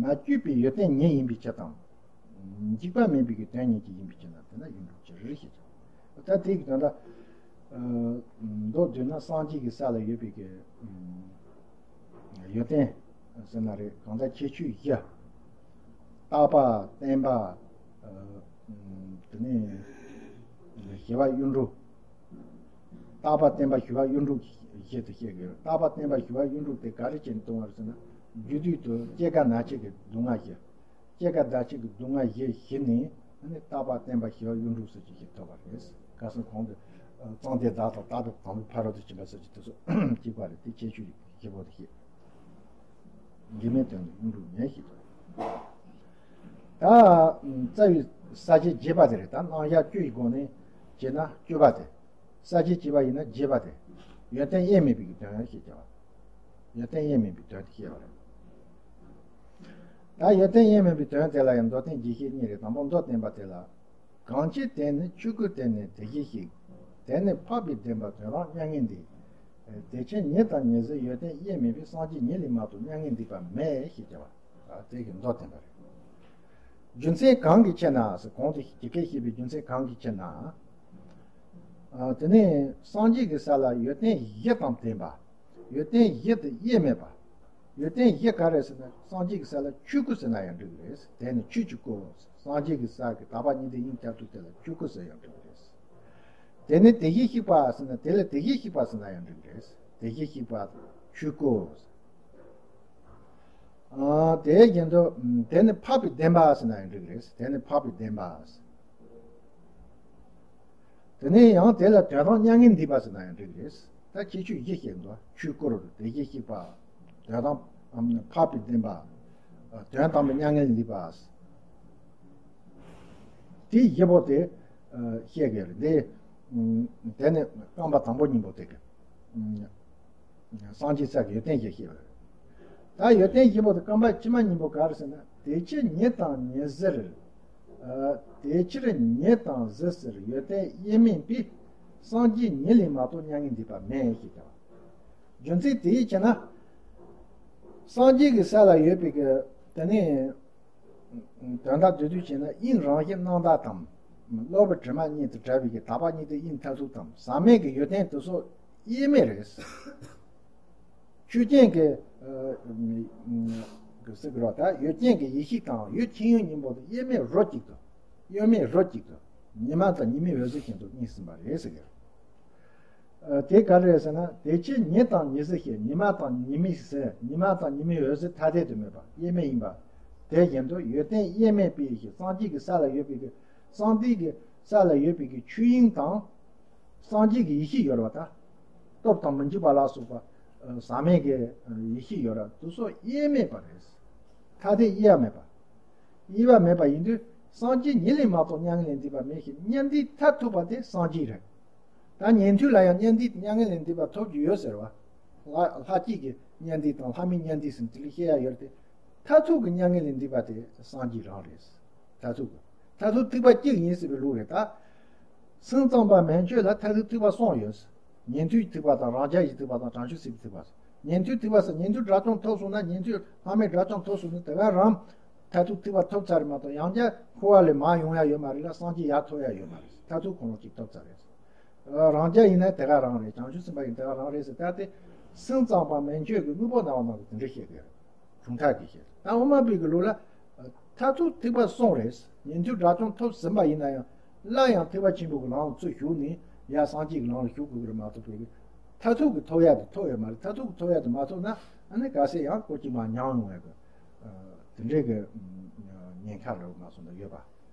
མ་བཅོས་པའི་ཡོན་ཏན་ཉིད་ཡིན་པའི་ཕྱིར་དང་། འཇིགས་པ་མེད་པའི་གི་དོན་ཉིད་ཀྱི་ཡིན་པའི་ཕྱིར་ན་དེ་ན་གཡུ་འབྲུག་ཕྱིར་ཞེས་བྱ། ད་དེ་གི་དོན་དག་ཨ། མདོར་བསྡུས་ན་སངས་རྒྱས་ཀྱི་ས་ལ་ཡོད་པའི་གི། ཨ། ཡོན་ཏན་ཟེར་ན་རེད། གང་ལྟར་ཁྱད་ཆོས་བཞི། རྟག་པ་བརྟན་པ། ཨ། དེ་ནས་ཞི་བ་གཡུ་འབྲུག་རྟག་པ་བརྟན་པ་ཞི་བ་གཡུ་འབྲུག་བཞི་དུ་བཤད་ཀྱི་ཡོད། རྟག་པ་བརྟན་པ་ཞི་བ་གཡུ་འབྲུག་དེ་ག་རེ་བྱས་ནས་སྟོན་པ་རེད་ཟེར་ན། རྒྱུ་དུས་དུ་སྐྱེ་རྒ་ན་འཆི་གི་སྡུག་བསྔལ་ཞི། སྐྱེ་རྒ་ན་འཆི་གི་སྡུག་བསྔལ་ཞི་ཞི་ནས། ཨ་ནི་རྟག་པ་བརྟན་པ་ཞི་བ་གཡུ་འབྲུག་ཟེར་གྱི་ཞིག་ཐོབ་པ་རེད། ཁ་སང་གོང་དུ་གཙང་སྡེ་བདག་དང་རྟག་པའི་དང་པོའི་ཕ་རོལ་ཏུ་ཕྱིན་པ་ཟེར་གྱི་དེ་ཚོ་གཅིག་པ་རེད། དེ་ཁྱད་ཆོས་བཞི་པོ་དེ་བཤད། འཇིགས་མེད་དོན་ནི་གཡུ་འབྲུག་ཉིད་ཞེས་བྱ། ད་རྩ་བའི་ས་བཅད་བརྒྱད་པ་དེ་རེད། ད་རྣམ་གཞག་བཅུ་ཡི་སྒོ་ནས་བྱས་ན་བཅུ་པ་དེ། ས་བཅད་བྱས་པ་ཡིན་ན་བརྒྱད་པ་དེ། ཡོན་ཏན་དབྱེར་མེད་པའི་གི་དོན་ཞེས་བྱ་བ། ཡོན་ཏན་དབྱེར་མེད་པའི་དོན་དེ་བཤད་པ་རེད། ད་ཡོན་ཏན་དབྱེར་མེད་པའི་དོན་དེ་ལ་ཡང་མདོར་བསྟན་རྒྱས་བཤད་གཉིས་རེད། དང་པོ་མདོར་བསྟན་པ་དེ་ལ། གང་ཕྱིར་དེ་ནི་ཆོས་སྐུ་དེ་ནི་དེ་བཞིན་གཤེགས། དེ་ནི་འཕགས་པའི་བདེན་པ་དོན་རང་མྱ་ངན་འདས། དེ་ཕྱིར་ཉིད་དང་ཉིད་ཟེར་ཡོན་ཏན་དབྱེར་མེད་པའི་སངས་རྒྱས་ཉིད་ལས་མ་གཏོགས་མྱ་ངན་འདས་པ་མེད་ཞེས་བྱ་བ། ཨ། དེ་གི་མདོར་བསྟན་པ་རེད། རྒྱུ་མཚན་གང་གི་ཕྱིར་ན་ཟེར། གོང་དུ་ཇི་སྐད་བཤད་པའི་རྒྱུ་མཚན་གང་གི་ཕྱིར་ན། ཨ། དེ་ནས་སངས་རྒྱས་ཀྱི་ས་ལ་ཡོན་ཏན་བཞི་དང་ལྡན་པ། ཡོན་ཏན་བཞི་དེ་དབྱེར་མེད་པ། ཡོན་ཏན་བཞི་ག་རེ་ཟེར་ན། སངས་རྒྱས་ཀྱི་ས་ལ་ཆོས་སྐུ་ཟེར་ན་ཡང་འགྲིག་གི་རེད། དེ་ནི་ཆོས་ཀྱི་སྐུ། སངས་རྒྱས་ཀྱི་ས་གི་དག་པ་ཉིད་དེ་དབྱིངས་ཁྱབ་བདག་དེ་ལ་ཆོས་སྐུ་ཟེར་ཡང་འགྲིག་གི་རེད། དེ་ནི་དེ་བཞིན་གཤེགས་པ་ཟེར་ན། དེ་ལ་དེ་བཞིན་གཤེགས་པ་ཟེར་ན་ཡང་འགྲིག་གི་རེད། དེ་བཞིན་གཤེགས་པ་ཆོས་སྐུ། ཨ། དེ་བཞིན་དུ་དེ་ནི་འཕགས་པའི་བདེན་པ་ཟེར་ན་ཡང་འགྲིག་གི་རེད། དེ་ནི་འཕགས་པའི་བདེན་པ། དེ་ནས་ཡང་དེ་ལ་དོན་དམ་མྱ་ངན་འདས་པ་ཟེར་ན་ཡང་འགྲིག་གི་རེད། ད་ཁྱད་ཆོས་བཞི་བཤད་འདུག་ཆོས་སྐུ། དེ་བཞིན་གཤེགས་པ། དོན་དམ་འཕགས་པའི་བདེན་པ། དོན་དམ་པའི་མྱ་ངན་འདས་པ། དེ་བཞི་པོ་དེ་བཤད་དགོས་རེད། དེ་དེ་ནི་རྐང་པ་དང་པོ་གཉིས་པོ་དེ་གི། སངས་རྒྱས་ས་གི་ཡོན་ཏན་བཞི་བཤད་པ་རེད། ད་ཡོན་ཏན་བཞི་པོ་དེ་རྐང་པ་ཕྱི་མ་གཉིས་པོ་ག་རེ་ཟེར་ན། དེ་ཕྱིར་ཉིད་དང་ཉིད་ཟེར། ཨ། དེ་ཕྱིར་ཉིད་དང་ཟེར་ཟེར་ཡོན་ཏན་དབྱེར་མེད་པའི་སངས་རྒྱས་ཉིད་ལས་མ་གཏོགས་མྱ་ངན་འདས་པ་མེད་ཞེས་བྱ་བ། རྒྱུ་མཚན་དེ་ཡིས་བྱས་ན། སངས་རྒྱས་ཀྱི་ས་ལ་ཡོད་པའི་གི་དེ་ནས་དོན་དག་བསྡུས་བསྡུས་བྱས་ན། དབྱིངས་རང་བཞིན་སྣང་དག་དང་། གློ་བུར་དྲི་མ་གཉིས་དང་བྲལ་བའི་གི་དག་པ་ཉིད་དེ་དབྱིངས་མཐར་ཐུག་དང་། ཟག་མེད་ཀྱི་ཡོན་ཏན་དེ་ཚོ་དབྱེར་མེད་རེད། ཆོས་ཅན་གྱི་ཟེར་གི་རོ། ད་ཡུལ་ཅན་གྱི་ཡེ་ཤེས་དང་ཡུལ་ཁྱོན་ཡོད་གཉིས་པོ་དེ་དབྱེར་མེད་རོ་གཅིག་ཏུ། དབྱེར་མེད་རོ་གཅིག་ཏུ། ཉི་མ་དང་ཉི་མའི་འོད་ཟེར་བཞིན་དུ་གཉིས་ཟིན་པ་རེད་ཟེར་གི། དེ་ག་རེ་རེད་ཟེར་ན། དེ་ཕྱིར་ཉི་དང་ཉི་ཟེར་ཞེས། ཉི་མ་དང་ཉི་མའི་ཟེར། ཉི་མ་དང་ཉི་མའི་འོད་ཟེར་ཐ་དད་དུ་མེད་པ་དབྱེར་མེད་ཡིན་པ། དེ་བཞིན་དུ་ཡོན་ཏན་དབྱེར་མེད་པའི་ཕྱིར། སངས་རྒྱས་ཀྱི་ས་ལ་ཡོད་པའི་གི། སངས་རྒྱས་ཀྱི་ས་ལ་ཡོད་པའི་གི་ཆོས་དབྱིངས་དང་། སངས་རྒྱས་ཀྱི་ཡེ་ཤེས་ཡོད་རེད་བ་ད། སྟོབས་དང་མི་འཇིགས་པ་ལ་སོགས་པ། ཟག་མེད་ཀྱི་ཡེ་ཤེས་ཡོད་རེད། དེ་ཚོ་དབྱེར་མེད་པ་རེད། ཐ་དད་དབྱེ་བ་མེད་པ། དབྱེ་བ་མེད་པ་ཡིན་དུས། སངས་རྒྱས་ཉིད་ལས་མ་གཏོགས་མྱ་ངན་ལས་འདས་པ་མེད་ཞེས་མཉམ་འདུས་མཐར་ཐུག་པ་དེ་སངས་རྒྱས་རེད། ད་ཉན་ཐོས་ལ་ཡང་མཉམ་འདུས་མྱ་ངན་ལས་འདས་པ་ཐོབ་རྒྱུ་ཡོད་ཟེར་བ། ལྷ་ལྷ་སྐྱིད་ཀྱི་མཉམ་འདུས་དང་ལྷ་མིན་མཉམ་འདུས་ཟེར་དེ་ལས་བཤད་ཡ་ཡོད་དེ། མཐར་ཐུག་གི་མྱ་ངན་ལས་འདས་པ་དེ་སངས་རྒྱས་རང་རེད། མཐར་ཐུག་གི། མཐར་ཐུག་ཐེག་པ་གཅིག་ཡིན་ཟེར་བའི་ལུགས་རེད་ད། སེམས་ཙམ་པ་མན་ཆད་ལ་མཐར་ཐུག་ཐེག་པ་གསུམ་ཡོད། ཉན་ཐོས་ཐེག་པ་དང་རང་རྒྱལ་གྱི་ཐེག་པ་དང་བྱང་ཆུབ་སེམས་དཔའི་ཐེག་པ། ཉན་ཐོས་ཐེག་པ་ཟེར་ཉན་ཐོས་དགྲ་བཅོམ་ཐོབ་སོང་ན། ཉན་ཐོས་ལྷ་མིའི་དགྲ་བཅོམ་ཐོབ་སོང་ན་དེ་ག་རང་མཐར་ཐུག་ཐེག་པ་ཐོབ་ཚར་རེད་མ་གཏོགས་ཡང་བསྐྱར་འཁོར་བ་ལས་མར་ཡོང་ཡ་ཡོད་མ་རེད་ལ། སངས་རྒྱས་ཡར་ཐོབ་ཡ་ཡོད་མ་རེད། མཐར་ཐུག་གང་རུང་གཅིག་ཐོབ་ཚར་རེད། རང་རྒྱལ་ཡིན་ན་དེ་ག་རང་རེད། བྱང་ཆུབ་སེམས་དཔའ་ཡིན་དེ་ག་རང་རེད་ཟེར། ད་དེ་སེམས་ཙམ་པ་མན་ཆད་ཀྱི་དངོས་པོ་སྣང་བ་རྣམས་ཀྱིས་དེ་འདྲ་བཤད་ཀྱི་རེད། གྲུབ་མཐའ་གིས་བཤད། ད་དབུ་མ་པའི་གི་ལུགས་ལ་མཐར་ཐུག་ཐེག་པ་གསུམ་རེད། ཉན་ཐོས་དགྲ་བཅོམ་ཐོབ་ཟིན་པ་ཡིན་ན་ཡང་སླར་ཡང་ཐེག་པ་ཆེན་པོའི་གི་ལམ་ལ་ཚུར་ཞུགས་ནས་ཡར་སངས་རྒྱས་ཀྱི་ལམ་ལ་ཞུགས་དགོས་ཀྱི་རེད་མ་གཏོགས་པའི་གི་མཐར་ཐུག་གི་ཐོབ་ཡ་དེ་ཐོབ་ཡོད་མ་རེད། མཐར་ཐུག་གི་ཐོབ་ཡ་དེ་མ་ཐོབ་ན་ཨ་ནི་ག་ཚད་ཡང་སྐོར་གཅིག་མར་མྱངས་ཡོང་བའི་གི་དེ་འདྲའི་གི་ཉེན་ཁ་རེད་མ་སོང་ན་ཡོད་པ།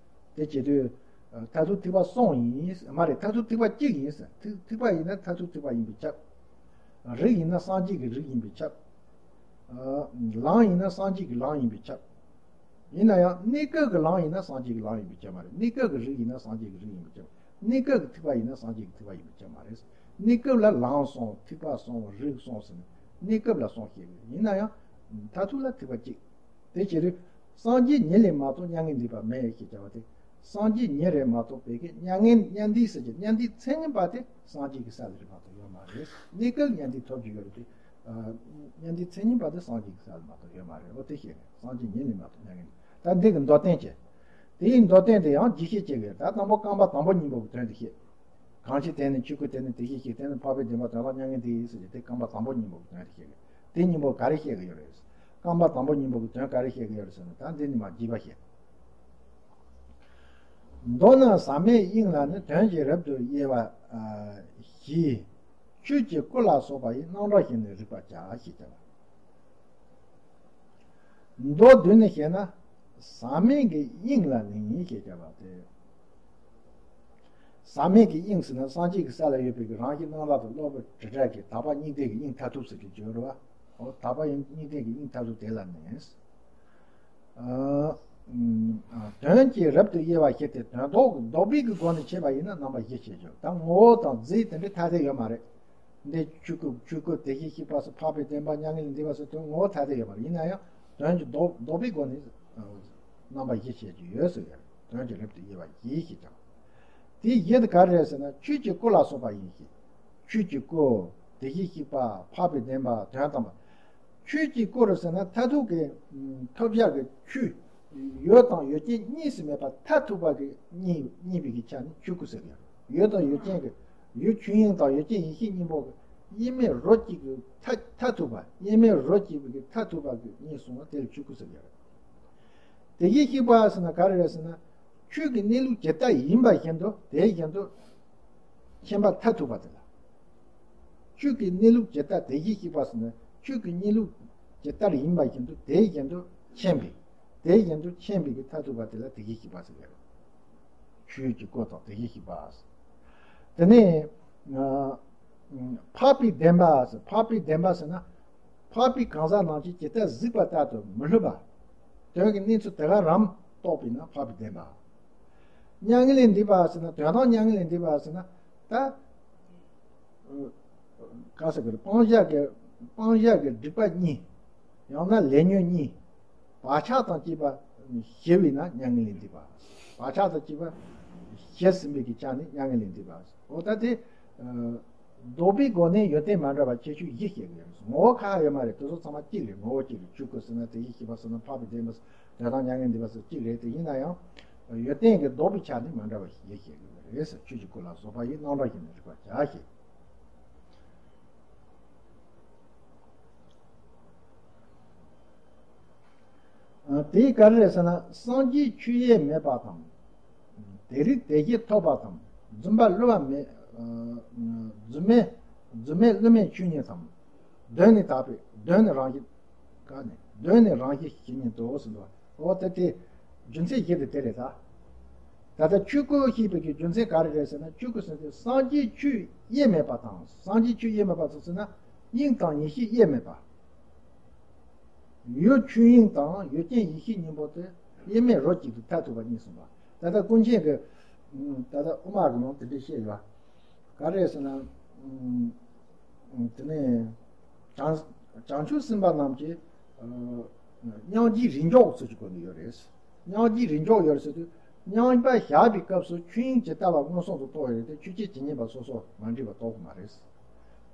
དེ་བྱེད་དུས། མཐར་ཐུག་ཐེག་པ་གསུམ་ཡིན། མ་རེད། མཐར་ཐུག་ཐེག་པ་གཅིག་ཡིན་ཟེར། ཐེག་ཐེག་པ་ཡིན་ན་མཐར་ཐུག་ཐེག་པ་ཡིན་པས་ཁྱབ། རིགས་ཡིན་ན་སངས་རྒྱས་ཀྱི་རིགས་ཡིན་པས་ཁྱབ། ལམ་ཡིན་ན་སངས་རྒྱས་ཀྱི་ལམ་ཡིན་པས་ཁྱབ། ཡིན་ན་ཡང་གནས་སྐབས་ཀྱི་ལམ་ཡིན་ན་སངས་རྒྱས་ཀྱི་ལམ་ཡིན་པས་ཁྱབ་མ་རེད། གནས་སྐབས་ཀྱི་རིགས་ཡིན་ན་སངས་རྒྱས་ཀྱི་རིགས་ཡིན་པས་ཁྱབ། གནས་སྐབས་ཀྱི་ཐེག་པ་ཡིན་ན་སངས་རྒྱས་ཀྱི་ཐེག་པ་ཡིན་པས་ཁྱབ་མ་རེད། གནས་སྐབས་ལ་ལམ་གསུམ་ཐེག་པ་གསུམ་རིགས་གསུམ་ཟེར་ནས་གནས་སྐབས་ལ་གསུམ་བཤད་ཀྱི་ཡིན་ན་ཡང་མཐར་ཐུག་ལ་ཐེག་པ་གཅིག་དེ་བྱེད་དུས། སངས་རྒྱས་ཉིད་ལས་མ་གཏོགས་མྱ་ངན་འདས་པ་མེད་ཞེས་བྱ་བ་དེ། སངས་རྒྱས་ཉིད་རེད་མ་གཏོགས་པའི་གི་མྱ་ངན་མཉམ་འདས་ཟེར་གྱི་མཉམ་འདས་མཚན་ཉིད་པ་དེ་སངས་རྒྱས་ཀྱི་ས་ལ་རེད་མ་གཏོགས་ཡོད་མ་རེད། གནས་སྐབས་མཉམ་འདས་ཐོབ་ཀྱི་ཡོད་རེད་དེ། མཉམ་འདས་མཚན་ཉིད་པ་དེ་སངས་རྒྱས་ཀྱི་ས་ལ་མ་གཏོགས་ཡོད་མ་རེད། འོ་དེ་བཤད་རེད། སངས་རྒྱས་ཉིད་ལས་མ་གཏོགས་མྱ་ངན་འདས། ད་འདི་གི་མདོར་བསྟན་བྱས། དེའི་མདོར་བསྟན་དེ་ཡང་རྒྱས་བཤད་བྱེད་དགོས། ད་དང་པོ་རྐང་པ་དང་པོ་གཉིས་པོ་གི་དོན་དེ་བཤད། གང་ཕྱིར་དེ་ནི་ཆོས་སྐུ། དེ་ནི་དེ་བཞིན་གཤེགས། དེ་ནི་འཕགས་པའི་བདེན་པ། དོན་དམ་མྱ་ངན་འདས་ཟེར་གྱི་དེ་རྐང་པ་དང་པོ་གཉིས་པོ་གི་དོན་དེ་བཤད་གི། དེ་གཉིས་པོ་ག་རེ་བཤད་གི་ཡོད་རེད། རྐང་པ་དང་པོ་གཉིས་པོ་གི་དོན་ག་རེ་བཤད་གི་ཡོད་རེད་ཟེར་ན། ད་འདི་ནི་མ་རྒྱས་པ་བཤད། མདོར་ན་ཟག་མེད་དབྱིངས་ལ་ནི། དོན་གྱི་རབ་ཏུ་དབྱེ་བ་བཞི། ཆོས་ཀྱི་སྐུ་ལ་སོགས་པ་ཡི། རྣམ་གྲངས་བཞིན་ནི་རིག་པར་བྱ། ཞེས་བྱ་བ། མདོར་བསྡུས་ནས་བཤད་ན། ཟག་མེད་ཀྱི་དབྱིངས་ལ་ནི་ཞེས་བྱ་བ་སྟེ། ཟག་མེད་ཀྱི་དབྱིངས་ཟེར་ན་སངས་རྒྱས་ཀྱི་ས་ལ་ཡོད་པའི་གི་རང་བཞིན་སྣང་ལམ་དང་གློ་བུར་དྲི་བྲལ་གྱི་དག་པ་གཉིས་ལྡན་གྱི་དབྱིངས་མཐར་ཐུག་ཟེར་གྱི་བརྗོད་རེད་བ། འོ་དག་པ་གཉིས་ལྡན་གྱི་དབྱིངས་མཐར་ཐུག་དེ་ལ་ནི། དོན་གྱི་རབ་ཏུ་དབྱེ་བ་བཞི་སྟེ། དོན་ལྡོག་ལྡོག་པའི་གི་སྒོ་ནས་ཕྱེ་བ་ཡིན་ན་རྣམ་པ་བཞི་ཞེས་བརྗོད། ད་ངོ་བོ་དང་རྫས་དེ་འདྲ་ཐ་དད་ཡོད་མ་རེད། འདི་ཆོས་སྐུ། ཆོས་སྐུ། དེ་བཞིན་གཤེགས་པ་སོགས། འཕགས་པའི་བདེན་པ། མྱ་ངན་ལས་འདས་པ་སོགས་དོན་ངོ་བོ་ཐ་དད་ཡོད་མ་རེད། ཡིན་ན་ཡང་དོན་གྱི་ལྡོག་ལྡོག་པའི་སྒོ་ནས་རྣམ་པ་བཞི་བཤད་ཀྱི་ཡོད་ཟེར་ཡ། དོན་གྱི་རབ་ཏུ་དབྱེ་བ་བཞི་ཞེས་བྱ། དེ་བཞི་དེ་ག་རེ་རེད་ཟེར་ན། ཆོས་ཀྱི་སྐུ་ལ་སོགས་པ་ཡིན་ཞེས། ཆོས་ཀྱི་སྐུ། དེ་བཞིན་གཤེགས་པ། འཕགས་པའི་བདེན་པ། དོན་དམ་པ། ཆོས་ཀྱི་སྐུ་རུ་ཟེར་ན་མཐར་ཐུག་གི་ཐོབ་བྱ་གི་ཆོས། ཡོད་དང་ཡོད་ཅན་གཉིས་སུ་མེད་པ་མཐར་ཐུག་པ་གི་གཉིས་གཉིས་པའི་གི་ཆ་ནི་ཆོས་སྐུ་ཟེར་གི་ཡོད། ཡོད་དང་ཡོད་ཅན་གི་ཡུལ་ཆོས་དབྱིངས་དང་ཡུལ་ཅན་ཡེ་ཤེས་གཉིས་པོ་གི་དབྱེར་མེད་རོ་གཅིག་གི་མཐར་མཐར་ཐུག་པ། དབྱེར་མེད་རོ་གཅིག་པའི་གི་མཐར་ཐུག་པ་གི་གཉིས་སོང་བ་དེ་ལ་ཆོས་སྐུ་ཟེར་གི་རེད། དེ་བཞིན་གཤེགས་པ་ཟེར་ན་ག་རེ་རེད་ཟེར་ན། ཆོས་ཀྱི་གནས་ལུགས་ཇི་ལྟར་ཡིན་པ་བཞིན་དུ་དེ་བཞིན་དུ་མཁྱེན་པ་མཐར་ཐུག་པ་དེ་ལ། ཆོས་ཀྱི་གནས་ལུགས་ཇི་ལྟར། དེ་བཞིན་གཤེགས་པ་ཟེར་ན་ཆོས་ཀྱི་གནས་ལུགས་ཇི་ལྟར་ཡིན་པ་བཞིན་དུ་དེ་བཞིན་དུ་མཁྱེན་པའི། དེ་བཞིན་དུ་མཁྱེན་པའི་གི་མཐར་ཐུག་པ་དེ་ལ་དེ་བཞིན་གཤེགས་པ་ཟེར་གི་རེད། ཆོས་ཀྱི་སྐུ་དང་དེ་བཞིན་གཤེགས་པ། དེ་ནས་འཕགས་པའི་བདེན་པ་ཟེར། འཕགས་པའི་བདེན་པ་ཟེར་ན། འཕགས་པའི་གང་ཟག་རྣམས་ཀྱིས་ཇི་ལྟར་གཟིགས་པ་ལྟར་དུ་མི་སླུ་བ། དོན་གྱི་གནས་ཚུལ་དེ་ག་རང་རྟོགས་པས་ན་འཕགས་པའི་བདེན་པ། མྱ་ངན་ལས་འདས་པ་ཟེར་ན། དོན་དམ་མྱ་ངན་ལས་འདས་པ་ཟེར་ན། ད་ག་ཟེར་གི་རེད། སྤང་བྱ་གི་སྤང་བྱ་གི་སྒྲིབ་པ་གཉིས། ཡང་ན་ལས་ཉོན་གཉིས། བག་ཆགས་དང་བཅས་པ་ཞི་བས་ན་མྱ་ངན་ལས་འདས་པ། བག་ཆགས་དང་བཅས་པ་ཞི་ཟིན་པའི་གི་ཆ་ནི་མྱ་ངན་ལས་འདས་པ། འོ་ད་དེ་ལྡོག་པའི་སྒོ་ནས་ཡོན་ཏན་མ་འདྲ་བ་ཁྱད་ཆོས་བཞི་བཤད་ཀྱི་ཡོད། ངོ་བོ་ཁ་ཁ་ཡོད་མ་རེད། དེ་ཚོ་ཚང་མ་གཅིག་རེད། ངོ་བོ་གཅིག་རེད། ཆོས་སྐུ་ཟེར་ན། དེ་བཞིན་གཤེགས་པ་ཟེར་ན། འཕགས་པའི་བདེན་པ་ཟེར། དོན་དམ་མྱ་ངན་འདས་པ་ཟེར་གཅིག་རེད། དེ་ཡིན་ན་ཡང་ཡོན་ཏན་གྱི་ལྡོག་པའི་ཆ་ནི་མ་འདྲ་བ་བཞི་བཤད་ཀྱི་ཡོད་རེད་ཟེར། ཆོས་ཀྱི་སྐུ་ལ་སོགས་པ་ཡི། རྣམ་གྲངས་བཞིན་ནི་རིག་པར་བྱ་ཞེས། དེའི་ག་རེ་རེད་ཟེར་ན། སངས་རྒྱས་ཆོས་དབྱེར་མེད་པ་དང་། དེ་རིག་དེ་བཞིན་ཐོབ་པ་དང་། རྫུན་པ་བསླུ་བ་མེད། རྫུན་མེད་རྫུན་མེད་བསླུ་མེད་ཆོས་ཉིད་དང་། གདོད་ནས་དག་པའི་གདོད་ནས་རང་བཞིན། ག་ནས་གདོད་ནས་རང་བཞིན་གཞི་ཉིད་དོ་ཟེར་འདུག་འོ་དེ་དེ་རྒྱུ་མཚན་བཞི་དེ་དེ་རེད་ད། ད་ལྟ་ཆོས་སྐུ་ཞེས་པའི་གི་རྒྱུ་མཚན་ག་རེ་རེད་ཟེར་ན། ཆོས་སྐུ་ཟེར་དུས་སངས་རྒྱས་ཆོས་དབྱེར་མེད་པ་དང་། སངས་རྒྱས་ཆོས་དབྱེར་མེད་པ་ཟེར་ན། དབྱིངས་དང་ཡེ་ཤེས་དབྱེར་མེད་པ། ཡུལ་ཆོས་དབྱིངས་དང་ཡུལ་ཅན་ཡེ་ཤེས་གཉིས་པོ་དེ་དབྱེར་མེད་རོ་གཅིག་ཏུ་མཐར་ཐུག་པ་གཉིས་གསུངས་པ། ད་ལྟ་ཀུན་མཁྱེན་གྱི་ད་ལྟ་དབུ་མ་གི་ནང་དེ་འདྲ་བཤད་ཡོད། ག་རེ་ཟེར་ན། དེ་ནས་བྱང་བྱང་ཆུབ་སེམས་དཔའ་རྣམས་ཀྱིས་སྙིང་རྗེའི་རིགས་འཇོག་ཚུལ་གྱི་སྒོ་ནས་ཡོད་རེད། སྙིང་རྗེའི་རིགས་འཇོག་ཡོད་ཟེར་དུས། སྙིང་པ་བཞག་པའི་སྐབས་སུ་ཆོས་དབྱིངས་ཇི་ལྟ་བ་མངོན་སུམ་དུ་རྟོགས་ཡོད་རེད་དེ། ཆོས་ཅན་ཇི་སྙེད་པ་སོ་སོ་མ་འདྲེས་པ་རྟོགས་ཀྱི་མ་རེད།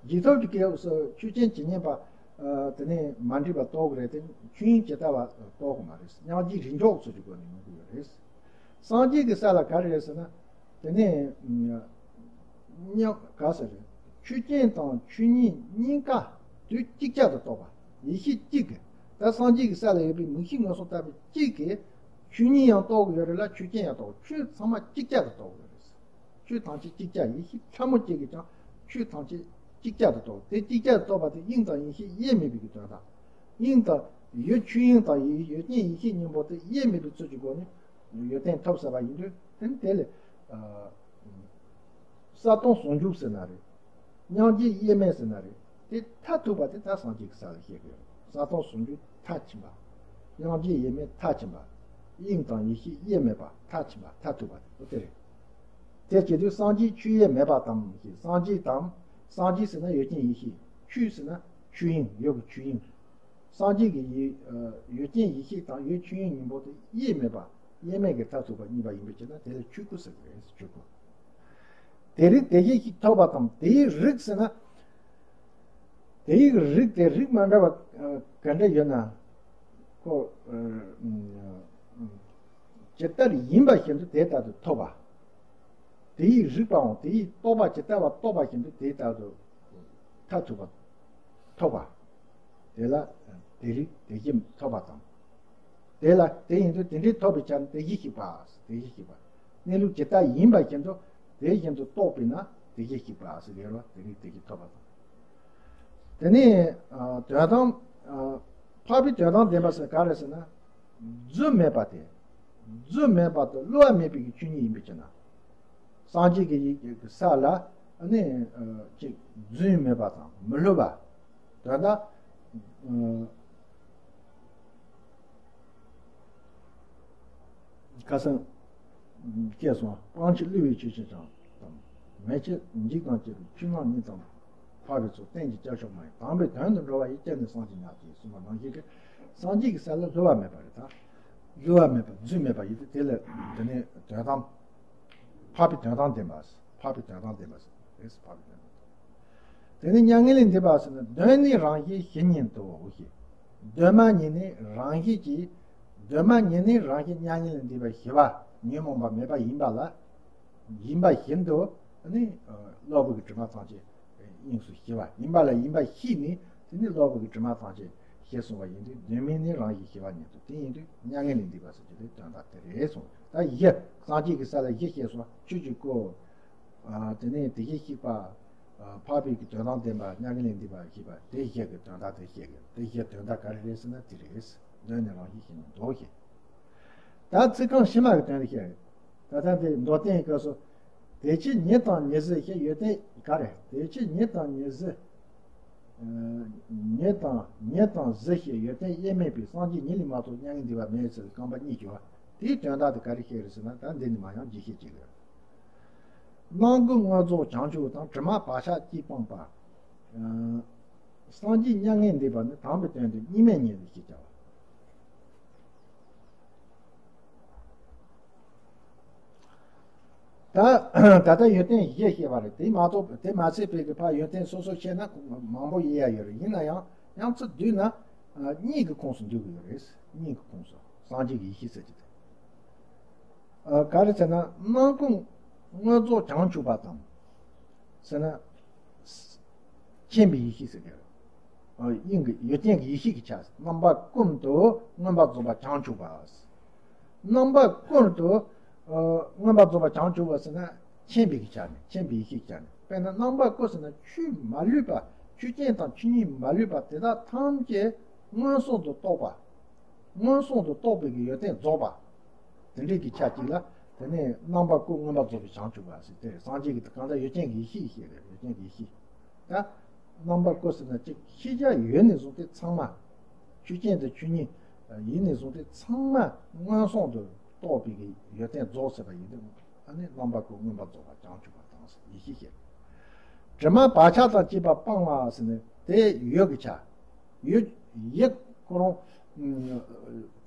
རྗེས་ཐོབ་ཀྱི་སྐབས་སུ་ཆོས་ཅན་ཇི་སྙེད་པ། ཨ། དེ་ནས་མ་འདྲེས་པ་རྟོགས་ཀྱི་རེད་དེ། ཆོས་དབྱིངས་ཇི་ལྟ་བ་རྟོགས་ཀྱི་མ་རེད། སྙིང་རྗེའི་རིགས་འཇོག་ཚུལ་གྱི་སྒོ་ནས་ཡོང་གི་ཡོད་རེད། སངས་རྒྱས་ཀྱི་ས་ལ་ག་རེ་རེད་ཟེར་ན། དེ་ནས་སྙིང་ག་ཟེར་རེད། ཆོས་ཅན་དང་ཆོས་ཉིད་གཉིས་ཀ་དུས་གཅིག་ཅར་དུ་རྟོགས་པ། ཡེ་ཤེས་གཅིག་གིས། ད་སངས་རྒྱས་ཀྱི་ས་ལ་ཡོད་པའི་མིག་ཤེས་མངོན་སུམ་ལྟ་བུ་གཅིག་གིས་ཆོས་ཉིད་ཡང་རྟོགས་ཀྱི་ཡོད་རེད་ལ། ཆོས་ཅན་ཡང་རྟོགས། ཆོས་ཚང་མ་གཅིག་ཅར་དུ་རྟོགས་ཀྱི་ཡོད་རེད། ཆོས་ཐམས་ཅད་གཅིག་ཅར། ཡེ་ཤེས་ཕྲ་མོ་གཅིག་གིས་ཀྱང་ཆོས་ཐམས་ཅད་གཅིག་ཅར་དུ་རྟོགས། དེ་གཅིག་ཅར་དུ་རྟོགས་པ་དེ་དབྱིངས་དང་ཡེ་ཤེས་དབྱེར་མེད་པའི་གི་དོན་དག་དབྱིངས་དང་ཡུལ་ཆོས་དབྱིངས་དང་ཡུལ་ཅན་ཡེ་ཤེས་གཉིས་པོ་དེ་དབྱེར་མེད་པའི་ཚུལ་གྱི་སྒོ་ནས་ཡོན་ཏན་ཐོབ་ཟེར་བ་ཡིན་དུས། དེ་ནི་དེ་ལས་ས་སྟོང་ཟུང་འཇུག་ཟེར་ན་རེད། སྙིང་རྗེ་དབྱེར་མེད་ཟེར་ན་རེད། དེ་མཐར་ཐུག་པ་དེ་ད་སངས་རྒྱས་ཀྱི་ས་ལ་བཤད་དགོས། ས་སྟོང་ཟུང་འཇུག་མཐར་ཕྱིན་པ། སྙིང་རྗེ་དབྱེར་མེད་མཐར་ཕྱིན་པ། དབྱིངས་དང་ཡེ་ཤེས་དབྱེར་མེད་པ་མཐར་ཕྱིན་པ། མཐར་ཐུག་པ་དེ་དེ་རེད། དེ་བྱེད་དུས་སངས་རྒྱས་ཆོས་དབྱེར་མེད་པ་དང་ཞེས། སངས་རྒྱས་དང་། སངས་རྒྱས་ཟེར་ན་ཡུལ་ཅན་ཡེ་ཤེས། ཆོས་ཟེར་ན་ཆོས་དབྱིངས། ཡུལ་གྱི་ཆོས་དབྱིངས། སངས་རྒྱས་ཀྱི་ཡུལ་ཡུལ་ཅན་ཡེ་ཤེས་དང་ཡུལ་ཆོས་དབྱིངས་གཉིས་པོ་དེ་དབྱེར་མེད་པ། དབྱེར་མེད་ཀྱི་མཐར་ཐུག་པ་གཉིས་པ་ཡིན་པའི་ཕྱིར་ན། དེ་ལ་ཆོས་སྐུ་ཟེར་གྱི་རེད། ཆོས་སྐུ། དེ་རིག་དེ་བཞིན་གཤེགས་ཐོབ་པ་དང་། དེའི་རིགས་ཟེར་ན། དེའི་རིགས་དེ་རིགས་མ་འདྲ་བ་ག་འདྲ་ཡོད་ན། ཁོ་ཇི་ལྟར་ཡིན་པ་བཞིན་དུ་དེ་ལྟར་དུ་ཐོབ་པ། དེའི་རིག་པའང་དེའི་རྟོགས་པ་ཇི་ལྟ་བ་རྟོགས་པ་བཞིན་དུ་དེ་ལྟར་དུ་མཐར་ཐུག་པ། ཐོབ་པ། དེ་ལ་དེ་རིག་དེ་བཞིན་ཐོབ་པ་དང་། དེ་ལ་དེ་ཡིན་དུས་དེ་འདྲའི་ཐོབ་པའི་ཆ་ནས་དེ་བཞིན་གཤེགས་པ། དེ་བཞིན་གཤེགས་པ། གནས་ལུགས་ཇི་ལྟར་ཡིན་པ་བཞིན་དུ་དེ་བཞིན་དུ་རྟོགས་པས་ན་དེ་བཞིན་གཤེགས་པ་ཟེར་གི་རེད་བ། དེ་རིག་དེ་བཞིན་ཐོབ་པ་དང་། དེ་ནས་དོན་དམ་འཕགས་པའི་དོན་དམ་བདེན་པ་ཟེར་ག་རེ་ཟེར་ན། རྫུན་མེད་པ་དེ། རྫུན་མེད་པ་དང་བསླུ་བ་མེད་པའི་ཆོས་ཉིད་ཡིན་པའི་ཕྱིར་ན། སངས་རྒྱས་ཀྱི་ཡི་གེ་གི་ས་ལ་ནི་ཅིག་རྫུན་མེད་པ་དང་མི་བསླུ་བ། དོན་དག་ཁ་སང་སྐྱེས་སོང་། སྤང་ཕྱིར་བསླུ་བའི་ཆོས་ཅན་དང་། མེད་ཕྱིར་འཇིག་དང་བཅས་པའི་ཆོས་ངག་ཉིད་དང་། འཕགས་པའི་ཚོགས་རྟེན་གྱི་སྐྱབས་མཆོག་མ་ཡིན། དམ་པའི་དོན་དུ་འགྲོ་བ་ཡི། སྐྱབས་ནི་སངས་རྒྱས་ཉག་གཅིག་གསུངས་པ་ནང་བཞིན་གྱི། སངས་རྒྱས་ཀྱི་ས་ལ་བསླུ་བ་མེད་པ་རེད་ད། བསླུ་བ་མེད་པ་རྫུན་མེད་པ་ཡིན་དུས་དེ་ལ་དེ་ནས་དོན་དམ་འཕགས་པའི་དོན་དམ་བདེན་པ། འཕགས་པའི་དོན་དམ་བདེན་པ་རེད། འཕགས་པའི་དོན་དམ། དེ་ནས་མྱ་ངན་ལས་འདས་པ་ཟེར་ན། གདོད་ནས་རང་བཞིན་གཞི་ཉིད་དོ་ཞེས། གདོད་མ་ཉིད་ནས་རང་བཞིན་གྱིས། གདོད་མ་ཉིད་ནས་རང་བཞིན་མྱ་ངན་ལས་འདས་པ་ཞི་བ་ཉོན་མོངས་པ་མེད་པ་ཡིན་པ་ལ། ཡིན་པ་བཞིན་དུ་ནི་གློ་བུར་གྱི་དྲི་མ་ཐམས་ཅད་དབྱིངས་སུ་ཞི་བ་ཡིན་པ་ལ་ཡིན་པ་ཤེས་ནས། དེ་ནི་གློ་བུར་གྱི་དྲི་མ་ཐམས་ཅད་ཞི་སོང་བ་ཡིན་དུས། གདོད་མའི་ནི་རང་བཞིན་ཞི་བ་ཉིད་དོ། དེ་ཡིན་དུས་མྱ་ངན་ལས་འདས་པ་ཟེར་གྱི་དེ་དོན་དག་དེ་རེད་གསུངས། ད་གཞི་སངས་རྒྱས་ཀྱི་ས་ལ་གཞི་བཤད་སོང་། ཆོས་ཀྱི་སྐུ། ཨ། དེ་ནས་དེ་བཞིན་གཤེགས་པ། ཨ། འཕགས་པའི་གི་དོན་དམ་བདེན་པ། མྱ་ངན་ལས་འདས་པ་ཞེས་པ་དེ་གཞི་གི་དོན་དག་དེ་བཤད་གི། དེ་གཞི་དོན་དག་ག་རེ་རེད་ཟེར་ན་དེ་རེད། གདོད་ནས་རང་བཞིན་གཞི་ཉིད་དོ་ཞེས། ད་ཚིག་རྐང་ཕྱི་མ་གི་དོན་དེ་བཤད་རེད། ད་ལྟ་འདི་མདོ་བསྟན་སྐབས་སུ། དེ་ཕྱིར་ཉིད་དང་ཉིད་གཟི་ཞེས་ཡོན་ཏན་ག་རེ། དེ་ཕྱིར་ཉིད་དང་ཉིད་གཟི། ཨ། ཉིད་དང་ཉིད་དང་གཟི་ཞེས་ཡོན་ཏན་དབྱེར་མེད་པའི་སངས་རྒྱས་ཉིད་ལས་མ་གཏོགས་མྱ་ངན་འདས་པ་མེད་ཟེར་བའི་རྐང་པ་གཉིས་ཀྱི་བ། དེའི་དོན་དག་དེ་ག་རེ་བཤད་རེད་ཟེར་ན། ད་འདི་ནི་མ་ཡང་རྒྱས་བཤད་ཅིག་རེད། སྣང་ཀུན་མངོན་རྫོགས་བྱང་ཆུབ་དང་། དྲི་མ་བག་ཆགས་ཀྱིས་སྤངས་པ། ཨ། སངས་རྒྱས་མྱ་ངན་འདས་པ་ནི་དམ་པའི་དོན་དུ་གཉིས་མེད་ཉིད་ལ་ཞེས་བྱ་བ། ད་ད་ལྟ་ཡོན་ཏན་བཞི་བཤད་པ་རེད། དེ་མ་གཏོགས་དེ་མ་ཚད་པའི་གི་ཕར་ཡོན་ཏན་སོ་སོ་བཤད་ན་མང་པོ་ཡོད་ཡ་ཡོད་རེད། ཡིན་ན་ཡང་ཡང་ཚུར་བསྡུས་ན། ཨ། གཉིས་ཀྱི་ཁོངས་སུ་འདུ་གི་ཡོད་རེད། གཉིས་ཀྱི་ཁོངས་སུ་སངས་རྒྱས་ཀྱི་ཡེ་ཤེས་ཟེར་གྱི་དེ། ཨ། ག་རེ་ཟེར་ན། སྣང་ཀུན་མངོན་རྫོགས་བྱང་ཆུབ་པ་དང་། ཟེར་ན། མཁྱེན་པའི་ཡེ་ཤེས་ཟེར་གྱི་རེད། དབྱིངས་ཀྱི་ཡུལ་ཅན་གྱི་ཡེ་ཤེས་ཀྱི་ཆ། རྣམ་པ་ཀུན་ཏུ་མངོན་པར་རྫོགས་པར་བྱང་ཆུབ་པ། རྣམ་པ་ཀུན་ཏུ་ཨ་མངོན་པར་རྫོགས་པར་བྱང་ཆུབ་པ་ཟེར་ན་མཁྱེན་པའི་གི་ཆ་ནས། མཁྱེན་པའི་ཡེ་ཤེས་ཀྱི་ཆ་ནས། དཔེར་ན་རྣམ་པ་ཀུན་ཟེར་ན་ཆོས་མ་ལུས་པ། ཆོས་ཅན་དང་ཆོས་ཉིད་མ་ལུས་པ་དེ་དག་ཐམས་ཅད་མངོན་སུམ་དུ་རྟོགས་པ། མངོན་སུམ་དུ་རྟོགས་པའི་གི་ཡོན་ཏན་རྫོགས་པ། དེ་འདྲའི་གི་ཆ་གཅིག་ལ། དེ་ནས་རྣམ་པ་ཀུན་མངོན་པར་རྫོགས་པའི་བྱང་ཆུབ་པ་ཟེར་ཏེ། སངས་རྒྱས་ཀྱི་གང་ལྟར་ཡུལ་ཅན་གྱི་ཡེ་ཤེས་ཤེས་རེད། ཡུལ་ཅན་གྱི་ཡེ་ཤེས། ད་རྣམ་པ་ཀུན་ཟེར་ན་གཅིག་ཤེས་བྱ་ཡོད་ནས་བཟུང་སྟེ་ཚང་མ། ཆོས་ཅན་དང་ཆོས་ཉིད་ཡིན་ནས་བཟུང་སྟེ་ཚང་མ་མངོན་སུམ་དུ་རྟོགས་པའི་གི་ཡོན་ཏན་རྫོགས་ཟེར་བ་ཡིན་ཏེ། ཨ་ནི་རྣམ་པ་ཀུན་མངོན་པར་རྫོགས་པ་བྱང་ཆུབ་པ་དང་ཡེ་ཤེས་ཤེས། དྲི་མ་བག་ཆགས་དང་བཅས་པ་སྤང་བ་ཟེར་ནས་དེ་ཡུལ་གྱི་ཆ། ཡུལ་ཡིད་ཁོ་རང་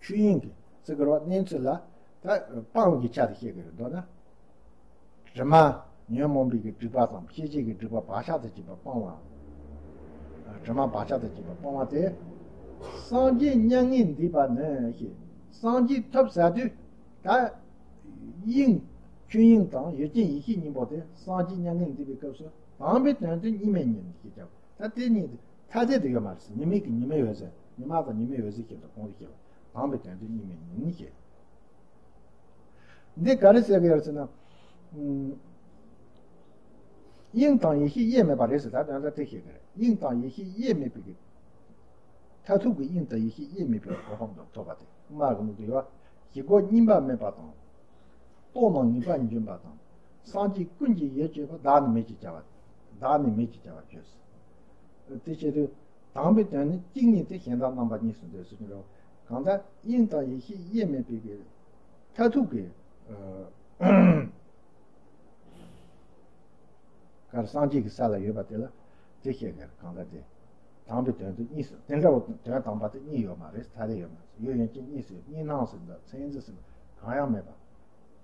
ཆོས་དབྱིངས་ཀྱི་ཟེར་དགོས་རེད་བ། གནས་ཚུལ་ལ་ད་སྤང་བའི་གི་ཆ་དེ་བཤད་དགོས་རེད། མདོར་ན། དྲི་མ་ཉོན་མོངས་པའི་གི་སྒྲིབ་པ་དང་ཤེས་བྱའི་གི་སྒྲིབ་པ་བག་ཆགས་དང་བཅས་པ་སྤང་བ། དྲི་མ་བག་ཆགས་དང་བཅས་པ་སྤང་བ་སྟེ། སངས་རྒྱས་མྱ་ངན་འདས་པ་ནི་ཞེས། སངས་རྒྱས་ཐོབ་ཟེར་དུས་ད་དབྱིངས། ཆོས་དབྱིངས་དང་ཡུལ་ཅན་ཡེ་ཤེས་གཉིས་པོ་དེ་སངས་རྒྱས་མྱ་ངན་འདས་པའི་སྐབས་སུ་དང་པོའི་དོན་དུ་གཉིས་མེད་ཉིད་ཞེས་བྱ་བ། ད་དེ་གཉིས་དེ་ཐ་དད་དུ་ཡོད་མ་རེད། ཉི་མའི་གི་ཉི་མའི་འོད་ཟེར། ཉི་མ་དང་ཉི་མའི་འོད་ཟེར་བཞིན་དུ་གོང་དུ་བཤད་པ། དང་པོའི་དོན་དུ་གཉིས་མེད་ཉིད་ཞེས། འདི་ག་རེ་ཟེར་གི་ཡོད་ཟེར་ན། ཨུམ། དབྱིངས་དང་ཡེ་ཤེས་དབྱེར་མེད་པ་རེད་ཟེར། ད་དོན་དག་དེ་ཤེས་དགོས་རེད། དབྱིངས་དང་ཡེ་ཤེས་དབྱེར་མེད་པའི་གི། མཐར་ཐུག་གི་དབྱིངས་དང་ཡེ་ཤེས་དབྱེར་མེད་པའི་གོ་འཕང་དུ་ཐོབ་པ་དེ་སྔོན་མ་གི་ནང་དུ་ཡོད་པ། ཞི་ཁོག་གཉིས་པ་མེད་པ་དང་། རྟོག་ནང་ངེས་པ་འབྱོན་པ་དང་། སངས་རྒྱས་ཀུན་གྱི་ཡིད་སྤྱོད་པ། བདག་ནི་མེད་ཅེས་བྱ་བ། བདག་ནི་མེད་ཅེས་བྱ་བ་བརྗོད་ཟེར། དེ་བྱེད་དུས། དང་པོའི་དོན་ནི་གཅིག་ཉིད་དེ། གཞན་དག་རྣམ་པ་གཉིས་སུ་འདོད་ཟེར་གྱི་འདུག་གང་ལྟར་དབྱིངས་དང་ཡེ་ཤེས་དབྱེར་མེད་པའི་གི་མཐར་ཐུག་གི། ཨ། གར་སངས་རྒྱས་ཀྱི་ས་ལ་ཡོད་པ་དེ་ལ་དེ་བཤད་གར། གང་ལྟར་དེ་དང་པོའི་དོན་དུ་གཉིས་སུ། དེ་འདྲ་བོ་དོན་དམ་པ་དེ་གཉིས་ཡོད་མ་རེད། ཐ་དད་ཡོད་མ་རེད། ཡུལ་ཡུལ་ཅན་གཉིས་སུ། གཉིས་སྣང་ཟེར་འདུག་མཚན་འཛིན་ཟེར་འདུག་གང་ཡང་མེད་པ།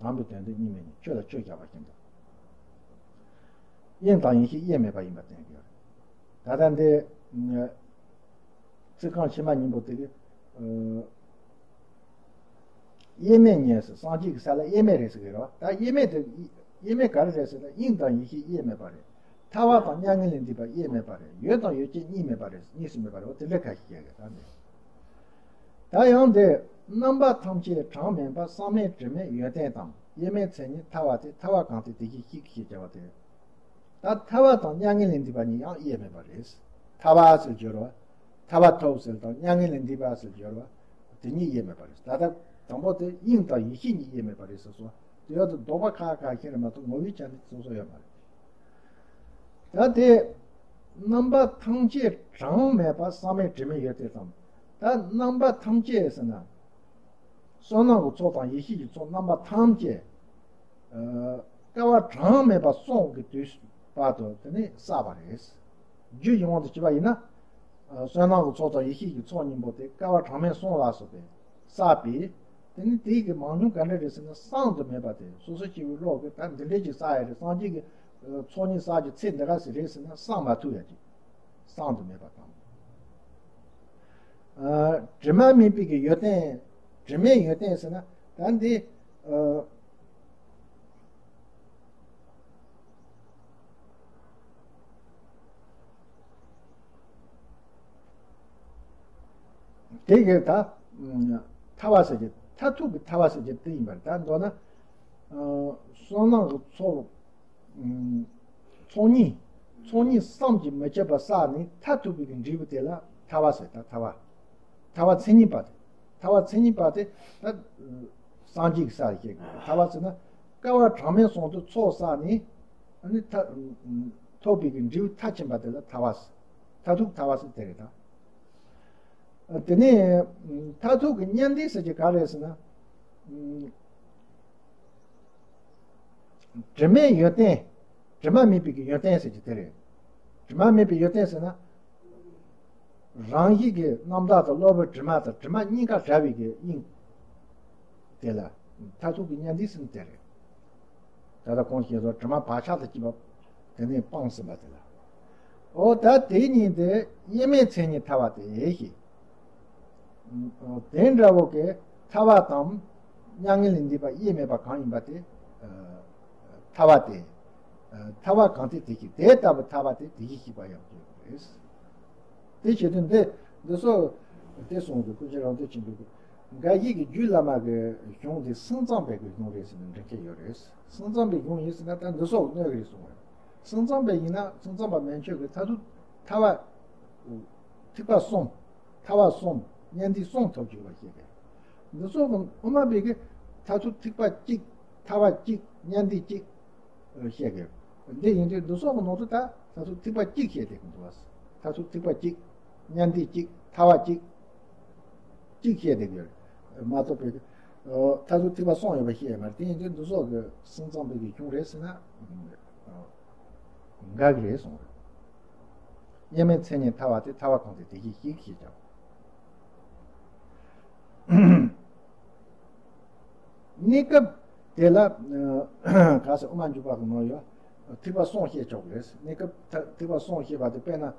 དང་པོའི་དོན་དུ་གཉིས་མེད་ཉིད། ཆོས་ལ་ཆོས་བཞག་པ་བཞིན་དུ། དབྱིངས་དང་ཡེ་ཤེས་དབྱེར་མེད་པ་ཡིན་པ་བསྟན་གྱི་ཡོད་རེད། ད་ལྟ་འདི། ཚིག་རྐང་ཕྱི་མ་གཉིས་པོ་དེ་གི། ཨ། དབྱེར་མེད་ཉིད་ཟེར། སངས་རྒྱས་ཀྱི་ས་ལ་དབྱེར་མེད་རེད་ཟེར་གི་རེད་བ། ད་དབྱེར་མེད་དེ། དབྱེར་མེད་ག་རེ་རེད་ཟེར་ན། དབྱིངས་དང་ཡེ་ཤེས་དབྱེར་མེད་པ་རེད། ཐར་པ་དང་མྱ་ངན་ལས་འདས་པ་དབྱེར་མེད་པ་རེད། ཡུལ་དང་ཡུལ་ཅན་གཉིས་མེད་པ་རེད། གཉིས་སུ་མེད་པ་རེད། འོ་དེ་འདྲ་ཁ་ཤས་བཤད་གི། ད་འདི། ད་ཡང་འདི། རྣམ་པ་ཐམས་ཅད་གྲངས་མེད་པ། བསམ་མེད་དྲི་མེད་ཡོན་ཏན་དང་། དབྱེར་མེད་མཚན་ཉིད་ཐར་པ་སྟེ། ཐར་པ་གང་སྟེ་དེ་བཞིན་གཤེགས་ཞེས་བྱ་བ་སྟེ། ད་ཐར་པ་དང་མྱ་ངན་ལས་འདས་པ་གཉིས་ཡང་དབྱེར་མེད་པ་རེད། ཐར་པ་ཟེར་སྦྱོར་བ། ཐར་པ་ཐོབ་ཟེར་དང་མྱ་ངན་ལས་འདས་པ་ཟེར་སྦྱོར་བ། དེ་གཉིས་དབྱེར་མེད་པ་རེད། ད་ལྟ་དང་པོ་དེ་དབྱིངས་དང་ཡེ་ཤེས་གཉིས་དབྱེར་མེད་པ་རེད་ཟེར་སོང་། དེ་ཡང་དུ་ལྡོག་པ་ཁ་ཁ་ཤས་རེད་མ་གཏོགས་ངོ་བོའི་ཆ་ནས་སོ་སོ་ཡོད་མ་རེད། ད་དེ། རྣམ་པ་ཐམས་ཅད་གྲངས་མེད་པ། བསམ་མེད་དྲི་མེད་ཡོན་ཏན་དང་། ད་རྣམ་པ་ཐམས་ཅད་ཟེར་ན། བསོད་ནམས་ཀྱི་ཚོགས་དང་ཡེ་ཤེས་ཀྱི་ཚོགས་རྣམ་པ་ཐམས་ཅད། ཨ། བསྐལ་པ་གྲངས་མེད་པ་གསུམ་གྱི་དུས་བར་དུ་དེ་ནི་བསགས་པ་རེད། རྒྱུ་ཡི་དབང་དུ་བྱས་པ་ཡིན་ན། ཨ། བསོད་ནམས་ཀྱི་ཚོགས་དང་ཡེ་ཤེས་ཀྱི་ཚོགས་གཉིས་པོ་དེ་བསྐལ་པ་གྲངས་མེད་གསུམ་ལ་སོགས་པས་བསགས་པས། དེ་ནི་དེའི་གི་མང་ཉུང་ག་འདྲ་རེད་ཟེར་ན། བསམ་དུ་མེད་པ་དེ། སོ་སོ་སྐྱེ་བོའི་བློ་གིས་ད་འདི་འདྲའི་ཅིག་བསགས་ཡ་རེད། སངས་རྒྱས་ཀྱི་ཚོགས་གཉིས་བསགས་ཀྱི་ཚད་འདི་ག་ཟེ་རེད་ཟེར་ན། བསམ་མ་ཐུབ་ཡ་ཅིག་བསམ་དུ་མེད་པ་དང་། ཨ། དྲི་མ་མེད་པའི་གི་ཡོན་ཏན། དྲི་མེད་ཡོན་ཏན་ཟེར་ན་ད་འདི། ཨ། དེ་གི་ད་ཐར་པ་ཟེར་གྱི། མཐར་ཐུག་གི་ཐར་པ་ཟེར་གྱི་དེ་ཡིན་པ་རེད། ད་མདོར་ན། ཨ། བསོད་ནམས་ཀྱི་ཚོགས། ཨ། ཚོགས་གཉིས། ཚོགས་གཉིས་བསམ་གྱིས་མི་ཁྱབ་པ་བསགས་ནས་མཐར་ཐུག་པའི་གི་འབྲས་བུ་དེ་ལ་ཐར་པ་ཟེར། ད་ཐར་པ། ཐར་པ་མཚན་ཉིད་པ་དེ། ཐར་པ་མཚན་ཉིད་པ་དེ་ད་སངས་རྒྱས་ཀྱི་ས་ལ་བཤད་དགོས། ཐར་པ་ཟེར་ན་བསྐལ་པ་གྲངས་མེད་གསུམ་དུ་ཚོགས་བསགས་ནས། ཨ་ནི་ཐ། ཐོབ་པའི་གི་འབྲས་བུ་མཐར་ཕྱིན་པ་དེ་ལ་ཐར་པ་ཟེར། མཐར་ཐུག་ཐར་པ་ཟེར་དེ་རེད་ད། དེ་ནས་མཐར་ཐུག་གི་མཉམ་བདེ་ཟེར་གྱི་ག་རེ་ཟེར་ན། དྲི་མེད་ཡོན་ཏན། དྲི་མ་མེད་པའི་གི་ཡོན་ཏན་ཟེར་གྱི་དེ་རེད། དྲི་མ་མེད་པའི་ཡོན་ཏན་ཟེར་ན། རང་བཞིན་གྱི་རྣམ་དག་དང་གློ་བུར་དྲི་མ་དང་། དྲི་མ་གཉིས་ཀ་བྲལ་བའི་གི་དབྱིངས་དེ་ལ་མཐར་ཐུག་གི་མཉམ་བདེ་ཟེར་ན་དེ་རེད། ད་ལྟ་གོང་བཤད་སོགས་དྲི་མ་བག་ཆགས་དང་བཅས་པ་དེ་ནས་སྤངས་ཟིན་པ་དེ་ལ། འོ་ད་དེ་ཉིད་དེ་དབྱེར་མེད་མཚན་ཉིད་ཐར་པ་སྟེ་ཞེས། དེ་འདྲ་བོ་གི་ཐར་པ་དང་མྱ་ངན་ལས་འདས་པ་དབྱེར་མེད་པ་གང་ཡིན་པ་དེ་ཐར་པ་སྟེ། ཐར་པ་གང་སྟེ་དེ་བཞིན། དེ་ལྟ་བུ་ཐར་པ་སྟེ་དེ་བཞིན་གཤེགས་པ་ཡང་བརྗོད་པ་རེད། དེ་བྱེད་དུས་འདི་འདི་སོགས་དེ་གསུངས་ཀྱི། སྐུ་ཞབས་རང་བཙན་ཆེན་པོས་འགའ་ཞིག་གིས་རྒྱུད་བླ་མ་གི་གཞུང་དེ་སེམས་ཙམ་པའི་གི་གཞུང་རེད་ཟེར་ནས་འགྲེལ་མཁན་ཡོད་རེད། སེམས་ཙམ་པའི་གཞུང་ཡིན་ཟེར་ན་ད་འདི་སོགས་གནོད་གི་རེད་གསུངས་པ་རེད། སེམས་ཙམ་པའི་ཡིན་ན་སེམས་ཙམ་པ་མན་ཆད་ཀྱིས་མཐར་ཐུག་ཐར་པ་ཐེག་པ་གསུམ། ཐར་པ་གསུམ། མཉམ་འདུས་གསུམ་ཐོབ་བཅུག་པ་ཤེས་དགོས། འདི་སོགས་ཀྱི་དབུ་མ་པའི་གི་མཐར་ཐུག་ཐེག་པ་གཅིག། ཐར་པ་གཅིག། མཉམ་འདུས་གཅིག་བཤད་དགོས། འདི་ཡིན་དུས་འདི་སོགས་ཀྱི་ནང་དུ་ད་མཐར་ཐུག་ཐེག་པ་གཅིག་བཤད་བསྡད་ཀྱི་འདུག་མཐར་ཐུག་ཐེག་པ་གཅིག། མཉམ་འདུས་གཅིག། ཐར་པ་གཅིག། གཅིག་བཤད་བསྡད་ཀྱི་ཡོད་རེད། མ་གཏོགས་པའི་གི་མཐར་ཐུག་ཐེག་པ་གསུམ་ཡོད་པ་བཤད་ཡོད་མ་རེད། དེ་ཡིན་དུས་འདི་སོགས་ཀྱི་སེམས་ཙམ་པའི་གི་གཞུང་རེད་ཟེར་ན་འགལ་གྱི་རེད་གསུངས་རེད། དབྱེར་མེད་མཚན་ཉིད་ཐར་པ་སྟེ། ཐར་པ་གང་དེ་དེ་བཞིན་གཤེགས་ཞེས་བྱ་བ། གནས་སྐབས་དེ་ལ་ག་ཟེར། དབུ་མ་འཇུག་པ་གི་ནང་ཡོད། ཐེག་པ་གསུམ་བཤད་ཆོག་གི་རེད། གནས་སྐབས་ཐ་ཐེག་པ་གསུམ་བཤད་པ་དེ་དཔེར་ན།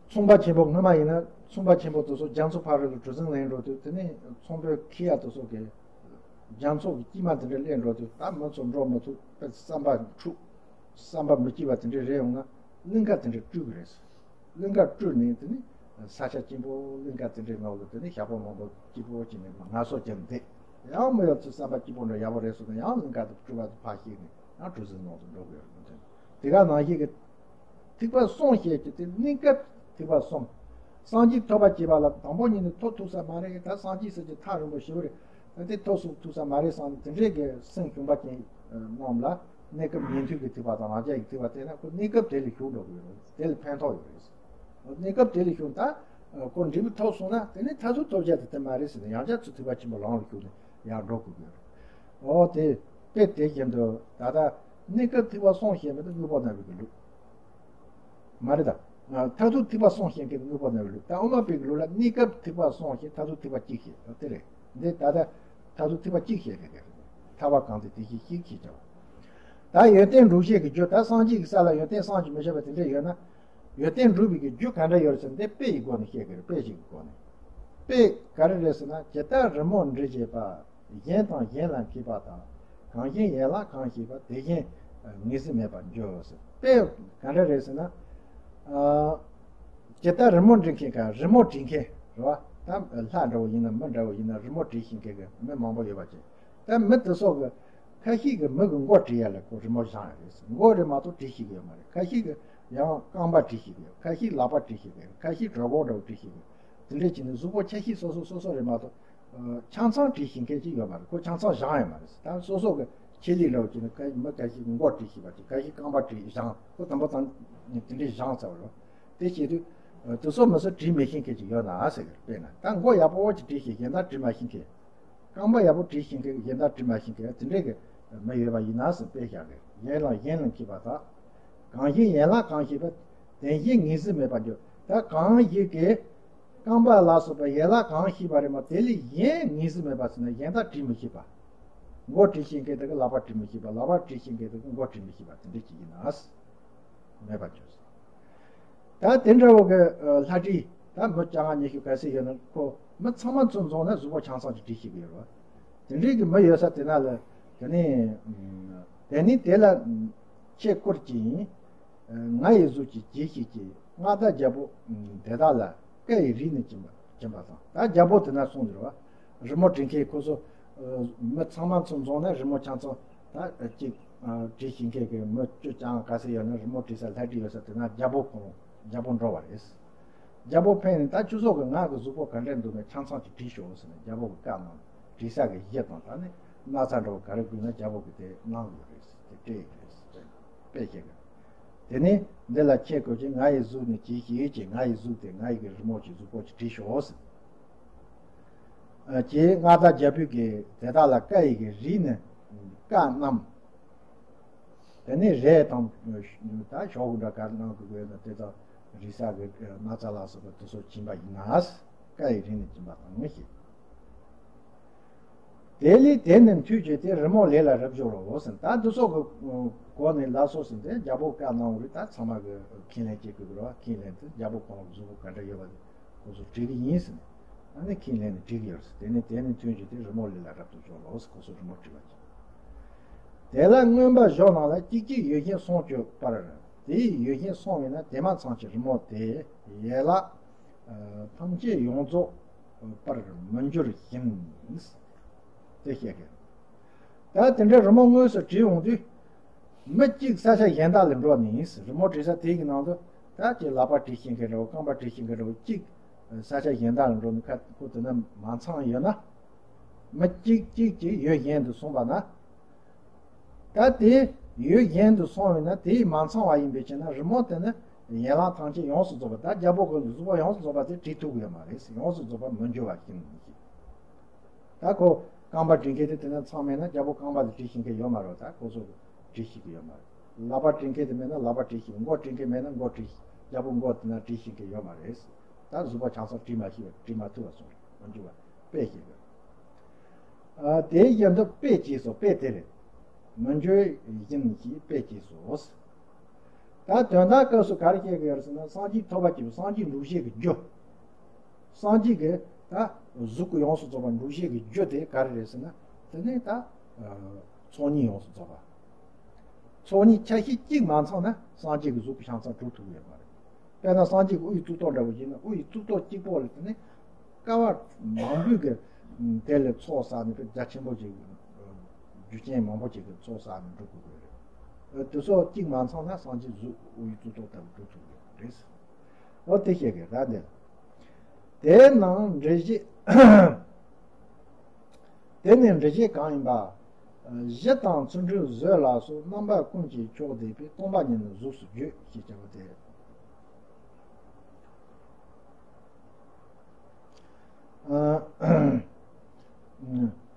ཚོང་པ་ཆེན་པོ་སྔ་མ་ཡིན་ན་ཚོང་པ་ཆེན་པོ་དེ་ཚོ་རྒྱ་མཚོ་ཕ་རོལ་ལ་གྲུ་གཟིངས་ལེན་འགྲོ་དུས། དེ་ནས་ཚོང་པའི་ཁེ་ཡ་དེ་ཚོ་གིས་རྒྱ་མཚོ་གི་དཀྱིལ་མ་དེ་འདྲ་སླེབས་འགྲོ་དུས། ད་མི་ཚོ་འགྲོ་མི་ཐུབ་པས་བསམ་པ་འཁྲུགས། བསམ་པ་མི་སྐྱིད་པ་དེ་འདྲ་རེད་ཡོང་ན་གླིང་ག་དེ་འདྲ་སྤྲུལ་གི་རེད། གླིང་ག་སྤྲུལ་ནས་དེ་ནས་ས་ཆ་སྐྱིད་པོ་གླིང་ག་དེ་འདྲའི་ནང་ལ་དེ་ནས་ཞག་པོ་མང་པོ་སྐྱིད་པོ་བྱས་ནས་ངལ་གསོ་བྱས་ནས་བསྡད། ཡང་མི་ཡོད་ཚེ་བསམ་པ་སྐྱིད་པོ་འདྲ་ཡག་པོ་རེད་སོང་ན་ཡང་གླིང་ག་དེ་སྤྲུལ་པ་དེ་ཕར་བཤིག་ནས་ཡང་གྲུ་གཟིངས་ནང་དུ་འགྲོ་དགོས་རེད། དེ་ག་ནང་བཞིན་གྱི་ཐེག་པ་གསུམ་བཤད་ཀྱི་དེ་གནས་སྐབས་ཐེག་པ་གསུམ། སངས་རྒྱས་ཐོབ་པ་བྱེད་པ་ལ་དང་པོ་ཉིད་ནས་ཐོབ་ཐུབ་ས་མ་རེད། ད་སངས་རྒྱས་ཟེར་གྱི་ཐག་རིང་པོ་ཞེ་པོ་རེད། ད་དེ་ཐོབ་སུ་ཐུབ་ས་མ་རེད་བསམ་ནས་དེ་འདྲའི་གི་སེམས་ཞུམ་པ་ཅན་རྣམས་ལ་གནས་སྐབས་ཉན་ཐོས་ཀྱི་ཐེག་པ་དང་རང་རྒྱལ་གྱི་ཐེག་པ་བསྟེན་ན་ཁོ་གནས་སྐབས་དེ་ལ་ཞུགས་འགྲོ་གི་ཡོད་རེད། དེ་ལ་ཕན་ཐོགས་ཡོད་རེད། གནས་སྐབས་དེ་ལ་ཞུགས་ད་ཁོ་འབྲས་བུ་ཐོབ་སོང་ན་དེ་ནས་མཐར་ཐུག་ཐོབ་བྱ་དེ་དེ་མ་རེད་ཟེར་ནས་ཡང་བསྐྱར་ཚུར་ཐེག་པ་ཆེན་པོ་ལམ་ལ་ཞུགས་ནས་ཡར་འགྲོ་དགོས་ཀྱི་ཡོད་རེད། འོ་དེ་དཔེ་དེ་བཞིན་དུ་ད་ལྟ་གནས་སྐབས་ཐེག་པ་གསུམ་བཤད་པ་དེ་དངོས་པོ་རྣམ་པའི་གི་ལུགས། མ་རེད་ད། མཐར་ཐུག་ཐེག་པ་གསུམ་བཤད་མཁན་དངོས་པོ་རྣམ་པའི་ལུགས། ད་དབུ་མ་པའི་ལུགས་ལ་གནས་སྐབས་ཐེག་པ་གསུམ་བཤད། མཐར་ཐུག་ཐེག་པ་གཅིག་བཤད། དེ་རེད། འདི་ད་ལྟ་མཐར་ཐུག་ཐེག་པ་གཅིག་བཤད་རེད་དེ། ཐར་པ་གང་དེ་དེ་བཞིན་གཤེགས་ཞེས་བྱ་བ། ད་ཡོན་ཏན་སྒྲུབ་བྱེད་ཀྱི་རྒྱུ། ད་སངས་རྒྱས་ཀྱི་ས་ལ་ཡོན་ཏན་བསམ་གྱིས་མི་ཁྱབ་པ་དེ་འདྲ་ཡོད་ན། ཡོན་ཏན་སྒྲུབ་པའི་གི་རྒྱུ་ག་འདྲ་ཡོད་རེད་ཟེར་ན། འདི་དཔེ་ཡི་སྒོ་ནས་བཤད་ཀྱི་རེད། དཔེ་ཞིག་གི་སྒོ་ནས། དཔེ་ག་རེ་རེད་ཟེར་ན། ཇི་ལྟར་རི་མོར་འབྲི་བྱེད་པ། གཞན་དང་གཞན་ལ་མཁས་པ་དང་། གང་ཞིག་ཡན་ལག་གང་ཤེས་པ། དེ་བཞིན་ངེས་བཟུང་མེད་པར་འགྱུར་ཟེར། དཔེ་ག་འདྲ་རེད་ཟེར་ན། ཨ། ཇི་ལྟར་རི་མོ་འབྲི་མཁན་ག་རི་མོ་བྲིས་མཁན་རེད་བ། ད་ལྷ་འདྲ་བོ་ཡིན་ན་མི་འདྲ་བོ་ཡིན་ན་རི་མོ་བྲིས་ཤེས་མཁན་གི་མི་མང་པོ་ཡོད་པ་ཅིག་ད་མི་དེ་ཚོ་གི་ཁ་ཤས་ཀྱིས་མི་གི་མགོ་བྲིས་ཡ་ལ་ཁོ་རི་མོ་བཞེངས་ཡ་རེད། མགོ་རེད་མ་གཏོགས་བྲིས་ཤེས་ཀྱི་ཡོད་མ་རེད། ཁ་ཤས་ཀྱིས་ཡང་རྐང་པ་བྲིས་ཤེས་ཀྱི་ཡོད། ཁ་ཤས་ལག་པ་བྲིས་ཤེས་ཀྱི་ཡོད། ཁ་ཤས་གྲོད་ཁོག་འདྲ་བོ་བྲིས་ཤེས་ཀྱི་ཡོད། དེ་འདྲས་བྱས་ནས་གཟུགས་པོ་ཆ་ཤས་སོ་སོ་སོ་སོ་རེད་མ་གཏོགས། ཆ་ཚང་བྲིས་ཤེས་མཁན་ཅིག་ཡོད་མ་རེད། ཁོ་ཆ་ཚང་བཞེངས་ཡོད་མ་རེད། ད་སོ་སོ་གི་ཆེད་ལས་འདྲ་བོ་བྱས་ནས་ཁ་མི་ཁ་ཤས་མགོ་བྲིས་ཤེས་པ་ཅིག་ཁ་ཤས་རྐང་པ་བྲིས་བཞེངས། ཁོ་དང་པོ་དང་དེ་འདྲས་བཞེངས་ཚར་བ་རེད། དེ་བྱེད་དུས་དེ་ཚོ་མི་ཚོ་བྲིས་མི་ཤེས་མཁན་ཅིག་ཡོད་ན་ཟེར་གི་རེད། དཔེར་ན་ད་མགོ་ཡག་པོ་ཅིག་བྲིས་ཤེས། གཞན་དག་བྲིས་མ་ཤེས་མཁན། རྐང་པ་ཡག་པོ་བྲིས་ཤེས་མཁན། གཞན་དག་བྲིས་མ་ཤེས་མཁན་དེ་འདྲས་གི་མི་ཡོད་པ་ཡིན་ན་ཟེར་དཔེ་བཞག་གི་རེད། གཞན་ལ་གཞན་ལ་མཁས་པ་དང་། གང་ཞིག་ཡན་ལག་གང་ཤེས་པ། དེ་བཞིན་ངེས་བཟུང་མེད་པར་འགྱུར། ད་གང་ཞིག་གིས་རྐང་པ་ལ་སོགས་པ་ཡན་ལག་གང་ཤེས་པ་རེད་མ། དེ་ལས་གཞན་ངེས་བཟུང་མེད་པ་ཟེར་ན་གཞན་དག་བྲིས་མི་ཤེས་པ། མགོ་བྲིས་ཤེས་མཁན་དེ་གིས་ལག་པ་བྲིས་མི་ཤེས་པ། ལག་པ་བྲིས་ཤེས་མཁན་དེ་གིས་མགོ་བྲིས་མི་ཤེས་པ་དེ་འདྲ་ཅིག་ཡིན་ན་མེད་པར་འགྱུར། ད་དེ་འདྲ་བོ་གི་ལྷ་བྲིས་ད་མི་བཅོ་ལྔ་ཉི་ཤུ་ག་ཚོད་ཡོད་ན་ཁོ་མི་ཚང་མ་ཚུར་འཛོམས་ན་གཟུགས་པོ་ཆ་ཚང་ཅིག་བྲིས་ཤེས་ཀྱི་ཡོད་རེད་བ། དེ་འདྲའི་གི་མི་ཡོད་ས་དེ་ན་ལ་དེ་ནས་དེ་ནི་དེ་ལ་ཆས་བསྐུར་གྱིས། ང་ཡི་གཟུགས་ཀྱི་རྗེས་ཤེས་ཀྱི། མངའ་བདག་རྒྱལ་པོ་དེ་དག་ལ་བཀའ་ཡི་རིགས་ནི་སྦྱིན་པ་སྦྱིན་པ་དང་། ད་རྒྱལ་པོ་དེ་ན་གསུངས་ཟེར་བ། རི་མོ་བྲིས་མཁན་ཁོ་ཚོ་མི་ཚང་མ་ཚུར་འཛོམས་ན་རི་མོ་ཆ་ཚང་ད་ཅིག་བྲིས་ཤེས་མཁན་གྱི་མི་བཅུ་རྐྱང་ག་ཚོད་ཡོད་ན་རི་མོ་བྲིས་ས་ལྷ་བྲིས་ཡོད་ས་དེ་ན་རྒྱལ་པོ་ཁོང་རྒྱལ་པོ་འགྲོ་བ་རེད། རྒྱལ་པོ་ཕེབས་ནས་ད་ཁྱོད་ཚོ་གི་ང་གི་གཟུགས་པོ་ག་འདྲ་འདུག་ན་ཆ་ཚང་ཅིག་བྲིས་ཤོག་ཟེར་ནས་རྒྱལ་པོ་གི་བཀའ་གནང་། བྲིས་ས་གི་གཞི་དང་ད་ནི་སྣག་ཚ་འདྲ་བོ་ག་རེ་དགོས་ན་རྒྱལ་པོ་གི་དེ་གནང་དགོས་རེད། དེ་སྤྲད་ཡོད་རེད། དཔེ་བཤད་གི། དེ་ནས་འདི་ལ་ཆས་བསྐུར་གྱིས། ང་ཡི་གཟུགས་ནི་རྗེས་ཤེས་ཀྱི། ང་ཡི་གཟུགས་དེ་ང་ཡི་གི་རི་མོ་ཅིག་གཟུགས་པོ་ཅིག་བྲིས་ཤོག་ཟེར། ཀྱེ་མངའ་བདག་རྒྱལ་པོས་ཀྱི་དེ་དག་ལ་བཀའ་ཡི་གི་རིགས་ནི་བཀའ་གནང་། དེ་ནས་རས་དང་ད་ཞོག་གུ་འདྲ་ག་གནང་དགོས་ན་དེ་དག་རིག་ས་གི་སྣག་ཚ་ལ་སོགས་པ་དེ་ཚོ་བྱིན་པ་ཡིན་ན། བཀའ་ཡི་རིགས་ནི་བྱིན་པ་དང་ཞེས། དེ་ལས་དེ་ནི་འཐུས་བྱས་ཏེ་རི་མོ་ལས་ལ་རབ་སྦྱོར་རོ་ཟེར། ད་འདི་ཚོ་གི་སྒོ་ནས་ལ་སོགས་ཟེར་ཏེ་རྒྱལ་པོ་བཀའ་གནང་བ་རེད། ད་ཚང་མ་གི་ཁས་ལེན་བྱེད་དགོས་ཀྱི་རེད་བ། ཁས་ལེན་དེ་རྒྱལ་པོ་ཁོང་གི་གཟུགས་པོ་ག་འདྲ་ཡོད་པ་དེ། ཁོ་ཚོ་བྲིས་ཀྱི་ཡིན་ཟེར་ནས། ཨ་ནི་ཁས་ལེན་ནས་བྲིས་ཀྱི་ཡོད་ཟེར། དེ་ནས་དེ་ནི་འཐུས་བྱས་ཏེ་རི་མོ་ལས་ལ་རབ་ཏུ་སྦྱོར་རོ་ཟེར། ཁོ་ཚོ་རི་མོ་བྲིས་པ་ཅིག་དེ་ལ་མངོན་པར་ཞུགས་རྣམས་ལ་གཅིག་གཅིག་ཡུལ་གཞན་གསུམ་སྤྱོད་པར། དེའི་ཡུལ་ཅན་སོང་བས་ན་དེ་མ་ཚང་གི་རི་མོ་དེ་ཡན་ལག་ཨ་ཐམས་ཅད་ཡོངས་རྫོགས་པར་མི་འགྱུར་ཞིང་། དེ་བཤད་གི། ད་དེ་འདྲའི་རི་མོ་དངོས་སུ་བྲིས་འོང་དུས། མི་གཅིག་ས་ཆ་གཞན་དག་ལ་འགྲོ་ནས་རི་མོ་བྲིས་ས་དེ་གི་ནང་དུ་ད་ཅིག་ལག་པ་བྲིས་ཤེས་མཁན་འདྲ་བོ། རྐང་པ་བྲིས་ཤེས་མཁན་འདྲ་བོ་གཅིག་ས་ཆ་གཞན་དག་ལ་འགྲོ་ནས་ཁ་ཁོ་དེ་ན་མ་ཚང་ཡོད་ན། མི་གཅིག་གཅིག་གཅིག་ཡུལ་གཞན་དུ་སོང་བ་ན། ད་དེ་ཡུལ་གཞན་དུ་སོང་བས་ན་དེའི་མ་ཚང་བ་ཡིན་པའི་ཕྱིར་ན་རི་མོ་དེ་ནི་ཡན་ལག་ཐམས་ཅད་ཡོངས་སུ་རྫོགས་པ། ད་རྒྱལ་པོ་གི་གཟུགས་པོ་ཡོངས་སུ་རྫོགས་པ་དེ་བྲིས་ཐུབ་ཀྱི་ཡོད་མ་རེད། ཡོངས་སུ་རྫོགས་པ་མི་འགྱུར་བ་ཞིག་ཡིན་གྱི། ད་ཁོ་རྐང་པ་བྲིས་མཁན་དེ་དེ་ན་ཚང་མེད་ན་རྒྱལ་པོ་རྐང་པ་དེ་བྲིས་ཤེས་མཁན་ཡོད་མ་རེད། ད་ཁོ་ཚོ་བྲིས་ཤེས་ཀྱི་ཡོད་མ་རེད། ལག་པ་བྲིས་མཁན་དེ་མེད་ན་ལག་པ་བྲིས་ཤེས། མགོ་བྲིས་མཁན་མེད་ན་མགོ་བྲིས་ཤེས། རྒྱལ་པོ་མགོ་དེ་ན་བྲིས་ཤེས་མཁན་ཡོད་མ་རེད། ད་གཟུགས་པོ་ཆ་ཚང་བྲིས་མ་ཤེས་པ་བྲིས་མ་ཐུབ་པ་སོང་རེད། མི་འགྱུར་བ་དཔེ་ཞིག་རེད། ཨ་དེའི་རྒྱན་དུ་དཔེ་གྱིས་སོ། དཔེ་དེ་རེད། མི་འགྱུར་ཞིང་གི་དཔེ་གྱིས་སོ། ད་དོན་དག་སྐབས་སུ་ག་རེ་བཤད་ཀྱི་ཡོད་རེད་ཟེར་ན། སངས་རྒྱས་ཐོབ་པ་སྐྱེས་པའི་སངས་རྒྱས་འགྲུབ་བྱེད་ཀྱི་རྒྱུ། སངས་རྒྱས་ཀྱི་ད་གཟུགས་ཀྱི་ཡོངས་སུ་རྫོགས་པ་འགྲུབ་བྱེད་ཀྱི་རྒྱུ་དེ་ག་རེ་རེད་ཟེར་ན། དེ་ནི་ད་ཚོགས་གཉིས་ཡོངས་སུ་རྫོགས་པ། ཚོགས་གཉིས་ཆ་ཤས་གཅིག་མ་ཚང་ན་སངས་རྒྱས་ཀྱི་གཟུགས་ཀྱི་ཆ་ཚང་གྲུབ་ཐུབ་ཀྱི་ཡོད་མ་རེད། དཔེར་ན་སངས་རྒྱས་ཀྱི་དབུ་ཡི་གཙུག་ཏོར་འདྲ་བོ་ཡིན་ན། དབུ་ཡི་གཙུག་ཏོར་གཅིག་པོ་ལ་དེ་ནི་བསྐལ་པ་མང་པོའི་གི་དེ་ལ་ཚོགས་བསགས་ནས་རྒྱ་ཆེན་པོ་ཅིག་རྒྱུ་རྐྱེན་མང་པོ་ཅིག་གི་ཚོགས་བསགས་ནས་འགྲུབ་དགོས་ཀྱི་རེད། དེ་ཚོ་གཅིག་མ་ཚང་ན་སངས་རྒྱས་གཟུགས་དབུ་ཡི་གཙུག་ཏོར་ལྟ་བུ་འགྲུབ་ཐུབ་ཀྱི་རེད། འོ་དེ་བཤད་ཀྱི་རེད། ད་འདི་དེ་ནང་འགྲེལ་བཤད། དེ་ནི་འགྲེལ་བཤད་གང་ཡིན་པ། གཞི་དང་ཚུལ་ཁྲིམས་བཟོད་ལ་སོགས་རྣམ་པ་ཀུན་གྱིས་ཆོག་བསྡད་པའི་སྟོང་པ་ཉིད་ནི་གཟུགས་སུ་བརྗོད་ཅེས་བྱ་བ་སྟེ།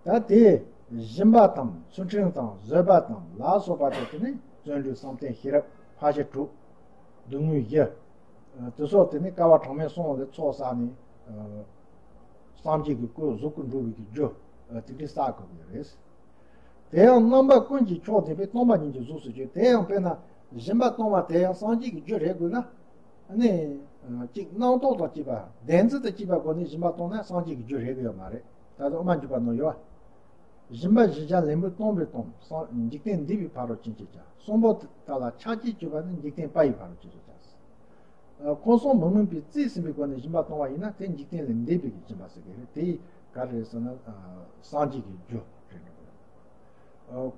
ད་དེ་སྦྱིན་པ་དང་ཚུལ་ཁྲིམས་དང་བཟོད་པ་དང་ལ་སོགས་པ་དེ་དེ་ནི་བརྩོན་འགྲུས་བསམ་གཏན་ཤེས་རབ་ཕར་ཕྱིན་དྲུག་སྡུག་བསྔལ་བཞི། དེ་སོགས་དེ་ནི་བསྐལ་པ་གྲངས་མེད་གསུམ་ལ་ཚོགས་བསགས་ནས། སངས་རྒྱས་ཀྱི་སྐུ་གཟུགས་སྐུ་འགྲུབ་པའི་རྒྱུ་དེ་འདྲའི་བསགས་དགོས་ཀྱི་རེད། དེ་ཡང་རྣམ་པ་ཀུན་གྱིས་ཆོག་བསྡད་པའི་སྟོང་པ་ཉིད་ཀྱི་གཟུགས་སུ་བརྗོད། དེ་ཡང་དཔེར་ན་སྦྱིན་པ་གཏོང་བ་དེ་ཡང་སངས་རྒྱས་ཀྱི་རྒྱུ་རེད་དགོས་ན། ཨ་ནི་གཅིག་རྣམ་རྟོག་དང་བཅས་པ་བདེན་འཛིན་དང་བཅས་པའི་སྒོ་ནས་སྦྱིན་པ་གཏོང་ན་སངས་རྒྱས་ཀྱི་རྒྱུ་རེད་གི་ཡོད་མ་རེད། ད་དུང་དབུ་མ་འཇུག་པ་ནང་ཡོད་པ། སྦྱིན་པ་བཞི་བརྒྱ་ལན་པོས་སྟོང་པའི་སྟོང་། སངས་འཇིག་རྟེན་འདས་པའི་ཕ་རོལ་ཕྱིན་ཅེས་བྱ། གསུམ་པོ་དག་ལ་ཆགས་བཅས་གྱུར་པ་ནི་འཇིག་རྟེན་པ་ཡི་ཕ་རོལ་ཕྱིན་ཅེས་བྱ། ཁོ་སོང་མི་སྨོན་པའི་རྩིས་ཟིན་པའི་སྒོ་ནས་སྦྱིན་པ་གཏོང་བ་ཡིན་ན་དེ་འཇིག་རྟེན་ལས་འདས་པའི་སྦྱིན་པ་ཟེར་གི་རེད། དེ་ག་རེ་རེད་ཟེར་ན། སངས་རྒྱས་ཀྱི་རྒྱུ་རེད།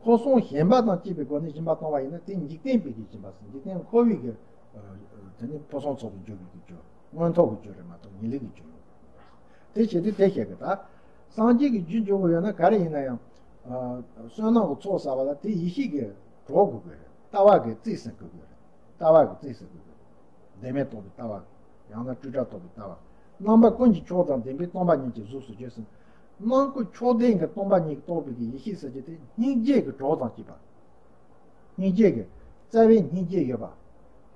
ཁོ་སོང་ཞེན་པ་དང་བཅས་པའི་སྒོ་ནས་སྦྱིན་པ་གཏོང་བ་ཡིན་ན་དེ་འཇིག་རྟེན་པའི་སྦྱིན་པ་ཟེར། འཇིག་རྟེན་འཁོར་བའི་གི་དེ་ནི་ཕུན་སུམ་ཚོགས་པའི་འཇུག་པའི་རྒྱུ། མངོན་མཐོ་གི་རྒྱུ་རེད་མ་གཏོགས་ངེས་ལེགས་ཀྱི་རྒྱུ་མེད། དེ་བྱེད་དུས་དེ་བཤད་གི། ད་སངས་རྒྱས་ཀྱི་རྒྱུ་འཇུག་གི་ཡོད་ན་ག་རེ་ཡིན་ན་ཡང་། བསོད་ནམས་ཀྱི་ཚོགས་བསགས་པ་ལ་དེ་ཡེ་ཤེས་ཀྱིས་གྲོགས་དགོས་ཀྱི་རེད། ལྟ་བ་གིས་རྩིས་ཟིན་དགོས་ཀྱི་རེད། ལྟ་བ་གིས་རྩིས་ཟིན་དགོས་ཀྱི་རེད། བདེན་མེད་རྟོགས་པའི་ལྟ་བ། ཡང་ན་སྤྲོས་བྲལ་རྟོགས་པའི་ལྟ་བ། རྣམ་པ་ཀུན་གྱིས་ཆོག་ཙམ་ལྡན་པའི་སྟོང་པ་ཉིད་ཀྱི་གཟུགས་སུ་བརྗོད་ཟིན། རྣམ་ཀུན་ཆོག་ལྡན་གྱི་སྟོང་པ་ཉིད་རྟོགས་པའི་གི་ཡེ་ཤེས་ཟེར་རྒྱུ་དེ་སྙིང་རྗེ་གི་གྲོགས་དང་བཅས་པ། སྙིང་རྗེ་གི་རྩ་བའི་སྙིང་རྗེ་ཡོད་པ།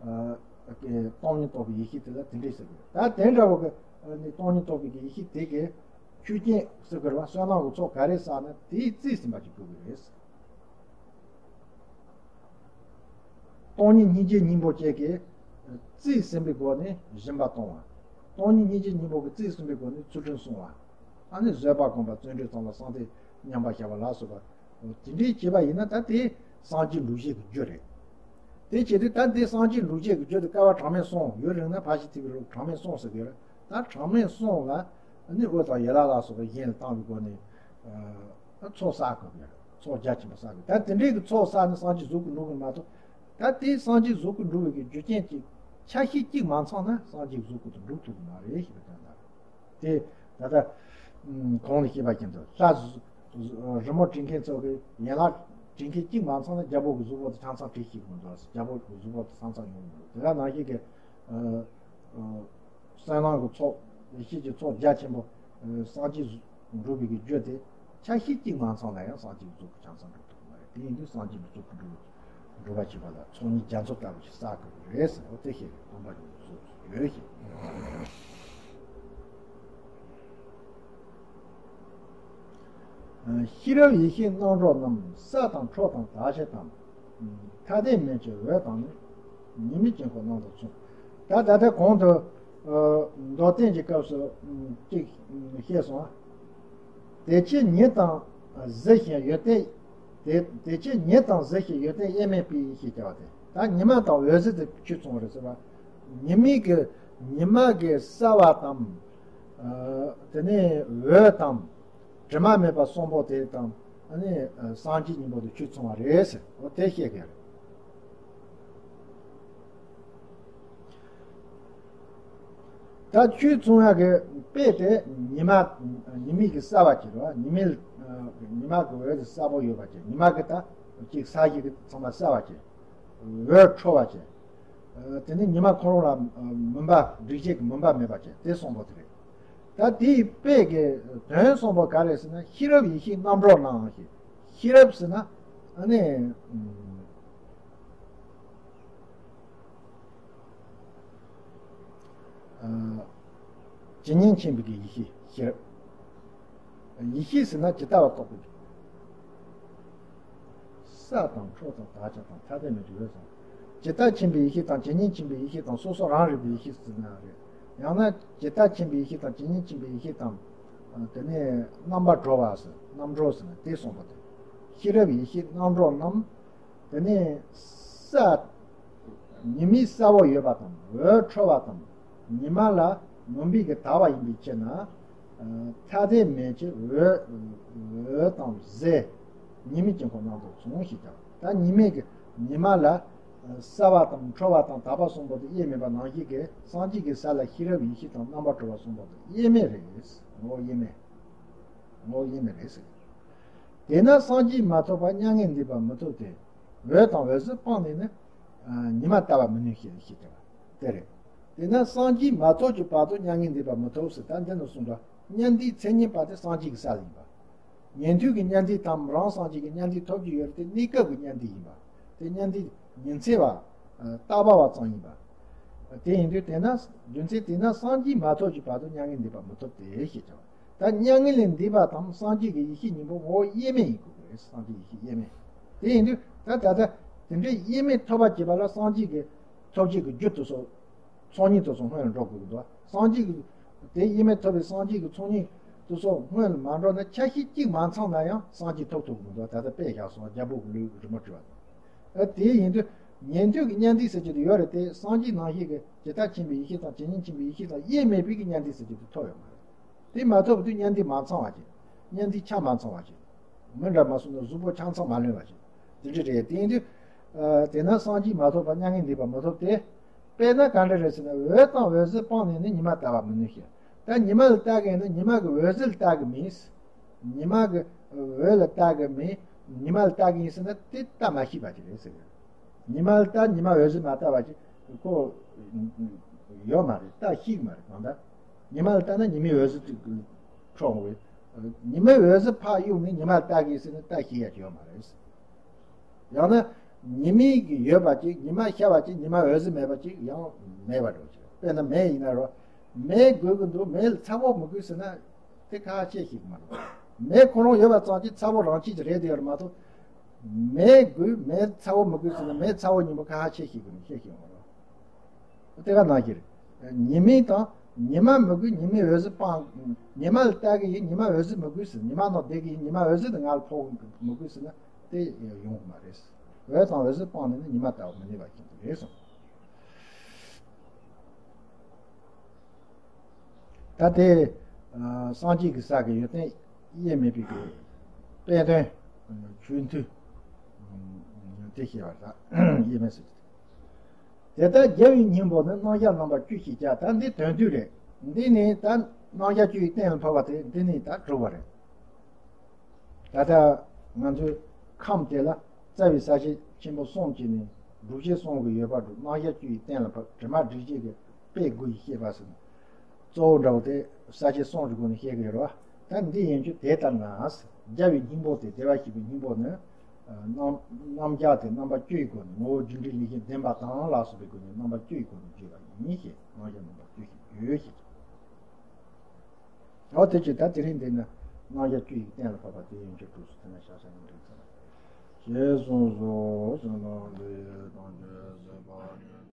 ཨ་སྟོང་ཉིད་རྟོགས་པའི་ཡེ་ཤེས་དེ་ལ་དེ་འདྲས་ཟེར་གི་རེད། ད་དེ་འདྲ་བོ་གི་ནི་སྟོང་ཉིད་རྟོགས་པའི་གི་ཡེ་ཤེས་དེ་གི་ཆོས་ཅན་ཟེར་གི་རེད་བ། བསོད་ནམས་ཀྱི་ཚོགས་ག་རེ་བསགས་ན་དེའི་རྩིས་ཟིན་པ་ཅིག་དགོས་གི་རེད། སྟོང་ཉིད་སྙིང་རྗེ་སྙིང་པོ་བཅས་ཀྱི་རྩིས་ཟིན་པའི་སྒོ་ནས་སྦྱིན་པ་གཏོང་བ། སྟོང་ཉིད་སྙིང་རྗེ་སྙིང་པོ་གི་རྩིས་ཟིན་པའི་སྒོ་ནས་ཚུལ་ཁྲིམས་སྲུང་བ། ཨ་ནི་བཟོད་པ་སྒོམ་པ། བརྩོན་འགྲུས་བརྩམས་པ། བསམ་གཏན་མཉམ་པར་བཞག་པ་ལ་སོགས་པ། དེ་འདྲའི་བྱས་པ་ཡིན་ན་ད་དེ་སངས་རྒྱས་འགྲུབ་བྱེད་ཀྱི་རྒྱུ་རེད། དེ་བྱེད་དུས་ད་དེ་སངས་རྒྱས་འགྲུབ་བྱེད་ཀྱི་རྒྱུ་དེ་བསྐལ་པ་གྲངས་མེད་གསུམ་ཡུན་རིང་ན་ཕར་ཕྱིན་ཐེག་པའི་རོ་གྲངས་མེད་གསུམ་ཟེར་གི་རེད། ད་གྲངས་མེད་གསུམ་ལ་ནི་འོད་དང་ཡན་ལག་ལ་སོགས་པ་གཞན་ལ་བཏང་བའི་སྒོ་ནས། ཨ་ཚོགས་བསགས་དགོས་ཀྱི་རེད། ཚོགས་རྒྱ་ཆེན་པོ་བསགས་དགོས། ད་དེ་འདྲའི་གི་ཚོགས་བསགས་ནས་སངས་རྒྱས་གཟུགས་སྐུ་འགྲུབ་ཀྱི་མ་གཏོགས། ད་དེ་སངས་རྒྱས་གཟུགས་སྐུ་འགྲུབ་པའི་གི་རྒྱུ་རྐྱེན་གྱི་ཆ་ཤས་གཅིག་མ་ཚང་ན་སངས་རྒྱས་གཟུགས་སྐུ་དེ་འགྲུབ་ཐུབ་ཀྱི་མ་རེད་ཞེས་པའི་དོན་དག་རེད། དེ་ད་ལྟ་གོང་ལ་བཤད་པ་བཞིན་དུ་ལྷ་རི་མོ་བྲིས་མཁན་ཚོ་གི་ཡན་ལག་བྲིས་མཁན་གཅིག་མ་ཚང་ན་རྒྱལ་པོ་གི་གཟུགས་པོ་དེ་ཆ་ཚང་བྲིས་ཤེས་ཀྱི་མི་འདུག་རྒྱལ་པོ་གི་གཟུགས་པོ་དེ་ཆ་ཚང་ཡོང་གི་མི་འདུག་དེ་ག་ནང་བཞིན་གི་ཨ་ཨ་བསོད་ནམས་ཀྱི་ཚོགས། ཡེ་ཤེས་ཀྱི་ཚོགས་རྒྱ་ཆེན་པོ། ཨ་སངས་རྒྱས་འགྲུབ་པའི་གི་རྒྱུ་དེ་ཆ་ཤས་གཅིག་མ་ཚང་ན་ཡང་སངས་རྒྱས་ཀྱི་གཟུགས་ཀྱི་ཆ་ཚང་འགྲུབ་ཐུབ་ཀྱི་མ་རེད། དེ་ཡིན་དུས་སངས་རྒྱས་ཀྱི་གཟུགས་ཀྱི་འགྲུབ་འགྲུབ་པ་བྱེད་པ་ལ་ཚོགས་གཉིས་རྒྱ་མཚོ་ལྟ་བུ་ཞིག་བསགས་དགོས་ཀྱི་རེད་ཟེར་བ་དེ་བཤད་པའི་སྟོང་པ་ཉིད་ཀྱི་གཟུགས་སུ་ཡོད་ཞེས། ཤེས་རབ་ཡེ་ཤེས་རྣམ་གྲོལ་རྣམས། ས་དང་ཁྲོ་དང་དག་བྱེད་དང་། ཐ་དད་མན་ཆད་འོད་དང་ནི། ཉི་མའི་དཀྱིལ་འཁོར་རྣམས་དང་མཚུངས། ད་ད་ལྟ་གོང་དུ་ཨ་མདོར་བསྟན་གྱི་སྐབས་སུ་ཨ་གཅིག་ཨ་བཤད་སོང་ཨ། དེ་ཕྱིར་ཉིད་དང་གཟི་ཞིང་ཡོན་ཏན། དེ་དེ་ཕྱིར་ཉིད་དང་གཟི་ཞིང་ཡོན་ཏན་དབྱེར་མེད་པའི་ཞེས་བྱ་བ་སྟེ། ད་ཉི་མ་དང་འོད་ཟེར་དེ་ཁྱོད་མཚུངས་རེད་ཟེར་བ། ཉི་མའི་གི་ཉི་མ་གི་གསལ་བ་དང་། ཨ། དེ་ནས་འོད་དང་། དྲི་མ་མེད་པ་གསུམ་པོ་དེ་དང་། ཨ་ནི་སངས་རྒྱས་གཉིས་པོ་དེ་ཁྱོད་མཚུངས་པ་རེད་ཟེར། འོ་དེ་བཤད་ཀྱི་རེད། ད་ཁྱོད་མཚུངས་ཡག་གི་དཔེ་དེ་ཉི་མ། ཉི་མའི་གི་གསལ་བ་ཅིག་རེད་བ། ཉི་མའི། ཉི་མ་གི་འོད་ཟེར་གསལ་པོ་ཡོད་པ་ཅིག་ཉི་མ་གི་ད་ཅིག་ས་གཞི་གི་ཚང་མ་གསལ་བ་ཅིག་འོད་འཕྲོ་བ་ཅིག་དེ་ནི་ཉི་མ་ཁོ་རང་ལ་མུན་པ། སྒྲིབ་བྱེད་ཀྱི་མུན་པ་མེད་པ་ཅིག་དེ་གསུམ་པོ་དེ་རེད། ད་དེའི་དཔེ་གི་དོན་གསུམ་པོ་ག་རེ་ཟེར་ན། ཤེས་རབ་ཡེ་ཤེས་རྣམ་གྲོལ་སྣང་ཞེས། ཤེས་རབ་ཟེར་ན། ཨ་ནི། ཨ། ཇི་སྙེད་མཁྱེན་པའི་གི་ཡེ་ཤེས། ཤེས་རབ། ཡེ་ཤེས་ཟེར་ན་ཇི་ལྟ་བ་རྟོགས་པའི། ས་དང་ཁྲོ་དང་དག་བྱ་དང་ཐ་དད་མེད་པའི་འོད་ཟེར། ཇི་ལྟར་མཁྱེན་པའི་ཡེ་ཤེས་དང་། ཇི་སྙེད་མཁྱེན་པའི་ཡེ་ཤེས་དང་། སོ་སོ་རང་རིག་པའི་ཡེ་ཤེས་ཟེར་ན་རེད། ཡང་ན་ཇི་ལྟར་མཁྱེན་པའི་ཡེ་ཤེས་དང་། ཇི་སྙེད་མཁྱེན་པའི་ཡེ་ཤེས་དང་། དེ་ནས་རྣམ་པར་གྲོལ་བ་ཟེར། རྣམ་གྲོལ་ཟེར་ན་དེ་གསུམ་པོ་དེ། ཤེས་རབ་ཡེ་ཤེས་རྣམ་གྲོལ་རྣམས། དེ་ནས་ས། ཉི་མའི་གསལ་བོ་ཡོད་པ་དང་། འོད་འཕྲོ་བ་དང་། ཉི་མ་ལ་མུན་པའི་གི་དག་པ་ཡིན་པའི་ཕྱིར་ན། ཐ་དད་མེད་ཅིང་འོད། འོད་དང་ཟེར། ཉི་མའི་དཀྱིལ་འཁོར་རྣམ་དག་མཚུངས་ཞེས་བྱ་བ། ད་ཉི་མའི་གི་ཉི་མ་ལ་གསལ་བ་དང་འཕྲོ་བ་དང་དག་པ་གསུམ་པོ་དེ་དབྱེར་མེད་པ་ནང་བཞིན་གྱི་སངས་རྒྱས་ཀྱི་ས་ལ་ཤེས་རབ་ཡེ་ཤེས་དང་རྣམ་པར་གྲོལ་བ་གསུམ་པོ་དེ་དབྱེར་མེད་རེད། ངོ་བོ་དབྱེར་མེད། ངོ་བོ་དབྱེར་མེད་རེད་ཟེར། དེས་ན་སངས་རྒྱས་མ་ཐོབ་པར་མྱ་ངན་འདས་པ་མི་ཐོབ་སྟེ། འོད་དང་འོད་ཟེར་སྤངས་ནས་ནི། ཨ། ཉི་མ་ལྟ་བར་མི་ནུས་ཞེས་ཞེས་བྱ་བ་དེ་རེད། དེས་ན་སངས་རྒྱས་མ་ཐོབ་ཀྱི་བར་དུ་མྱ་ངན་འདས་པ་མི་ཐོབ་ཟེར། ད་འདི་ནི་གསུངས་པ། མྱ་འདས་མཚན་ཉིད་པ་དེ་སངས་རྒྱས་ཀྱི་ས་ལ་ཡིན་པ། ཉན་ཐོས་ཀྱི་མྱ་འདས་དང་རང་སངས་རྒྱས་ཀྱི་མྱ་འདས་ཐོབ་ཀྱི་ཡོད་རེད་དེ། གནས་སྐབས་ཀྱི་མྱ་འདས་ཡིན་པ། དེ་མྱ་འདས་ཉི་ཚེ་བ། ཨ། རྟག་པ་བ་ཙམ་ཡིན་པ། དེ་ཡིན་དུས་དེས་ན། རྒྱུ་མཚན་དེས་ན་སངས་རྒྱས་མ་ཐོབ་ཀྱི་བར་དུ་མྱ་ངན་འདས་པ་མི་ཐོབ་སྟེ་ཞེས་བྱ་བ། ད་མྱ་ངན་ལས་འདས་པ་དང་སངས་རྒྱས་ཀྱི་ཡེ་ཤེས་གཉིས་པོ་ངོ་བོ་དབྱེར་མེད་ཡིན་དགོས་ཀྱི་རེད། སངས་རྒྱས་ཡེ་ཤེས་དབྱེར་མེད། དེ་ཡིན་དུས་ད་ད་ལྟ་དེ་འདྲའི་དབྱེར་མེད་ཐོབ་པར་བྱེད་པ་ལ་སངས་རྒྱས་ཀྱི་ཐོབ་བྱེད་ཀྱི་རྒྱུ་དེ་ཚོ། ཚོགས་གཉིས་དེ་ཚོ་སྔོན་ལ་འགྲོ་དགོས་ཀྱི་འདུག་སངས་རྒྱས་ཀྱི་དེ་དབྱེར་མེད་ཐོབ་པའི་སངས་རྒྱས་ཀྱི་ཚོགས་གཉིས་དེ་ཚོ་སྔོན་ལ་མ་འགྲོ་ན་ཆ་ཤས་གཅིག་མ་ཚང་ན་ཡང་སངས་རྒྱས་ཐོབ་ཐུབ་ཀྱི་འདུག་ད་ལྟ་དཔེ་བཞག་སོང་། རྒྱལ་པོ་གི་ལུས་རི་མོ་བྲིས་པ་དང་། ཨ། དེ་ཡིན་དུས་ཉན་ཐོས་ཀྱི་མྱ་འདས་ཟེར་གྱི་དེ་ཡོད་རེད་དེ། སངས་རྒྱས་ནང་བཞིན་གྱི་ཇི་ལྟར་མཁྱེན་པའི་ཡེ་ཤེས་དང་། ཇི་སྙེད་མཁྱེན་པའི་ཡེ་ཤེས་དང་དབྱེར་མེད་པའི་གི་མྱ་འདས་ཟེར་གྱི་དེ་ཐོབ་ཡོད་མ་རེད། དེ་མ་ཐོབ་དུས་མྱ་འདས་མ་ཚང་བ་ཅིག་མྱ་འདས་ཆ་མ་ཚང་བ་ཅིག་མི་འདྲ་མ་སོང་ན་གཟུགས་པོ་ཆ་ཚང་མ་ལོན་པ་ཅིག་དེ་འདྲ་རེད། དེ་ཡིན་དུས། ཨ། དེས་ན་སངས་རྒྱས་མ་ཐོབ་པར་མྱ་ངན་འདས་པ་མི་ཐོབ་སྟེ། དཔེར་ན་ག་འདྲ་རེད་ཟེར་ན། འོད་དང་འོད་ཟེར་སྤངས་ནས་ནི་ཉི་མ་ལྟ་བར་མི་ནུས་ཤིང་། ད་ཉི་མ་ལ་ལྟ་གི་ཡིན་ན་ཉི་མ་གི་འོད་ཟེར་ལ་ལྟ་གི་མིན། ཉི་མ་གི་འོད་ལ་ལྟ་གི་མིན། ཉི་མ་ལ་ལྟ་གི་ཡིན་ཟེར་ན་དེ་ལྟ་མ་ཤེས་པ་ཅིག་རེད་ཟེར། ཉི་མ་ལ་ལྟ་ཉི་མ་འོད་ཟེར་མ་ལྟ་བ་ཅིག་ཁོ་ཡོད་མ་རེད། ལྟ་ཤེས་ཀྱི་མ་རེད། གང་ལྟར་ཉི་མ་ལ་ལྟ་ན་ཉི་མའི་འོད་ཟེར་དེ་འཕྲོ་འོང་བས། ཉི་མའི་འོད་ཟེར་ཕར་གཡུགས་ནས་ཉི་མ་ལ་ལྟ་གི་ཟེར་ན་ལྟ་ཤེས་ཡ་ཅིག་ཡོད་མ་རེད། ཡང་ན་ཉི་མའི་གི་ཡོད་པ་ཅིག་ཉི་མ་ཤར་བ་ཅིག་ཉི་མ་འོད་ཟེར་མེད་པ་ཅིག་ཡང་མེད་པ་འགྲོ་ཅིག་དཔེར་ན་མེ་ཡིན་ན་རོ། མེ་དགོས་ཀྱི་འདུག་མེ་ལ་ཚ་བོ་མི་དགོས་ཟེར་ན་དེ་ཁ་ཁ་ཤས་ཤིག་མ་རེད། མེ་ཁོ་རང་ཡོད་པ་ཙམ་གྱིས་ཚ་བོ་རང་བཞིན་གྱིས་རེད་དེ་ཡོད་རེད་མ་གཏོགས། མེ་དགོས་མེ་ཚ་བོ་མི་དགོས་ཟེར་ན་མེ་ཚ་བོ་གཉིས་པོ་ཁ་ཁ་ཤས་ཤིག་གི་ནི་ཤས་ཤིག་མ་རེད། དེ་ག་ནང་བཞིན་རེད། ཉི་མ་དང་ཉི་མ་མི་དགོས། ཉི་མའི་འོད་ཟེར་སྤང་། ཉི་མ་ལ་ལྟ་གི་ཡིན། ཉི་མ་འོད་ཟེར་མི་དགོས་ཟེར། ཉི་མ་ནང་བསྡད་གི་ཡིན། ཉི་མ་འོད་ཟེར་དེ་ང་ལ་ཕོག་མི་དགོས་ཟེར་ན་དེ་ཡོང་གི་མ་རེད། འོད་དང་འོད་ཟེར་སྤངས་ནས་ནི་ཉི་མ་ལྟ་བར་མི་ནུས་པ་ཤིན་ཏུ་རེད་གསུངས། ད་དེ་སངས་རྒྱས་ཀྱི་ས་གི་ཡོན་ཏན་དབྱེར་མེད་པའི་གི་དཔེ་དོན་ཆོས་མཐུན་དེ་བཤད་པ་ད་དབྱེར་མེད་ཟེར། དེ་ལྟར་རྒྱལ་བའི་སྙིང་པོ་ནི། རྣམ་གཞག་རྣམ་པ་བཅུ་ཞེས་བྱ། ད་འདི་དོན་བསྡུས་རེད། འདི་ནི་ད་རྣམ་གཞག་བཅུ་ཡི་གཏན་ལ་ཕབ་པ་དེ་འདི་ནི་ད་གྲུབ་པ་རེད། ད་ལྟ་ང་ཚོའི་ཁམས་དེ་ལ་རྩ་བའི་ས་བཅད་ཆེན་པོ་གསུམ་གྱི་ནི་སྒྲུབ་བྱེད་གསུམ་གྱི་ཡོད་པ་སྒྲུབ། རྣམ་གཞག་བཅུ་ཡི་གཏན་ལ་ཕབ། དྲི་མ་སྒྲིབ་བྱེད་ཀྱི་དཔེ་དགུ་ཡིས་བཤད་པ་ཟེར་ན། གཙོ་བོ་འདྲ་བོ་དེ་ས་བཅད་གསུམ་གྱི་སྒོ་ནས་བཤད་ཀྱི་ཡོད་རེད་བ། ད་འདི་ཡན་ཆོད་དེ་ལྟར་ན། རྒྱལ་བའི་སྙིང་པོ་དེ་བདེ་བར་གཤེགས་པའི་སྙིང་པོ་ནི། རྣམ་རྣམ་གཞག་དེ་རྣམ་པ་བཅུ་ཡི་སྒོ་ནས་ངོ་བོ་རྒྱུ་འབྲས་ལས་གཞན་བདེན་པ་དང་ལ་སོགས་པའི་སྒོ་ནས་རྣམ་པ་བཅུ་ཡི་སྒོ་ནས་བརྗོད་པ་ཡིན་ཞེས། རྣམ་གཞག་རྣམ་པ་བཅུ་ཞེས་བརྗོད་ཞེས། འོ་དེ་ཅི་ད་དེ་རིང་འདི་ནི་རྣམ་གཞག་བཅུ་ཡི་གཏན་ལ་ཕབ་པ་དེ་ཡན་ཆོད་གྲུབ་སོང་། དེ་ནས་ཤ་ཤ་ནི་འགྲིག་ཚར། ཞེས་གསུངས་སོ། ཞེས་གསུངས་སོ།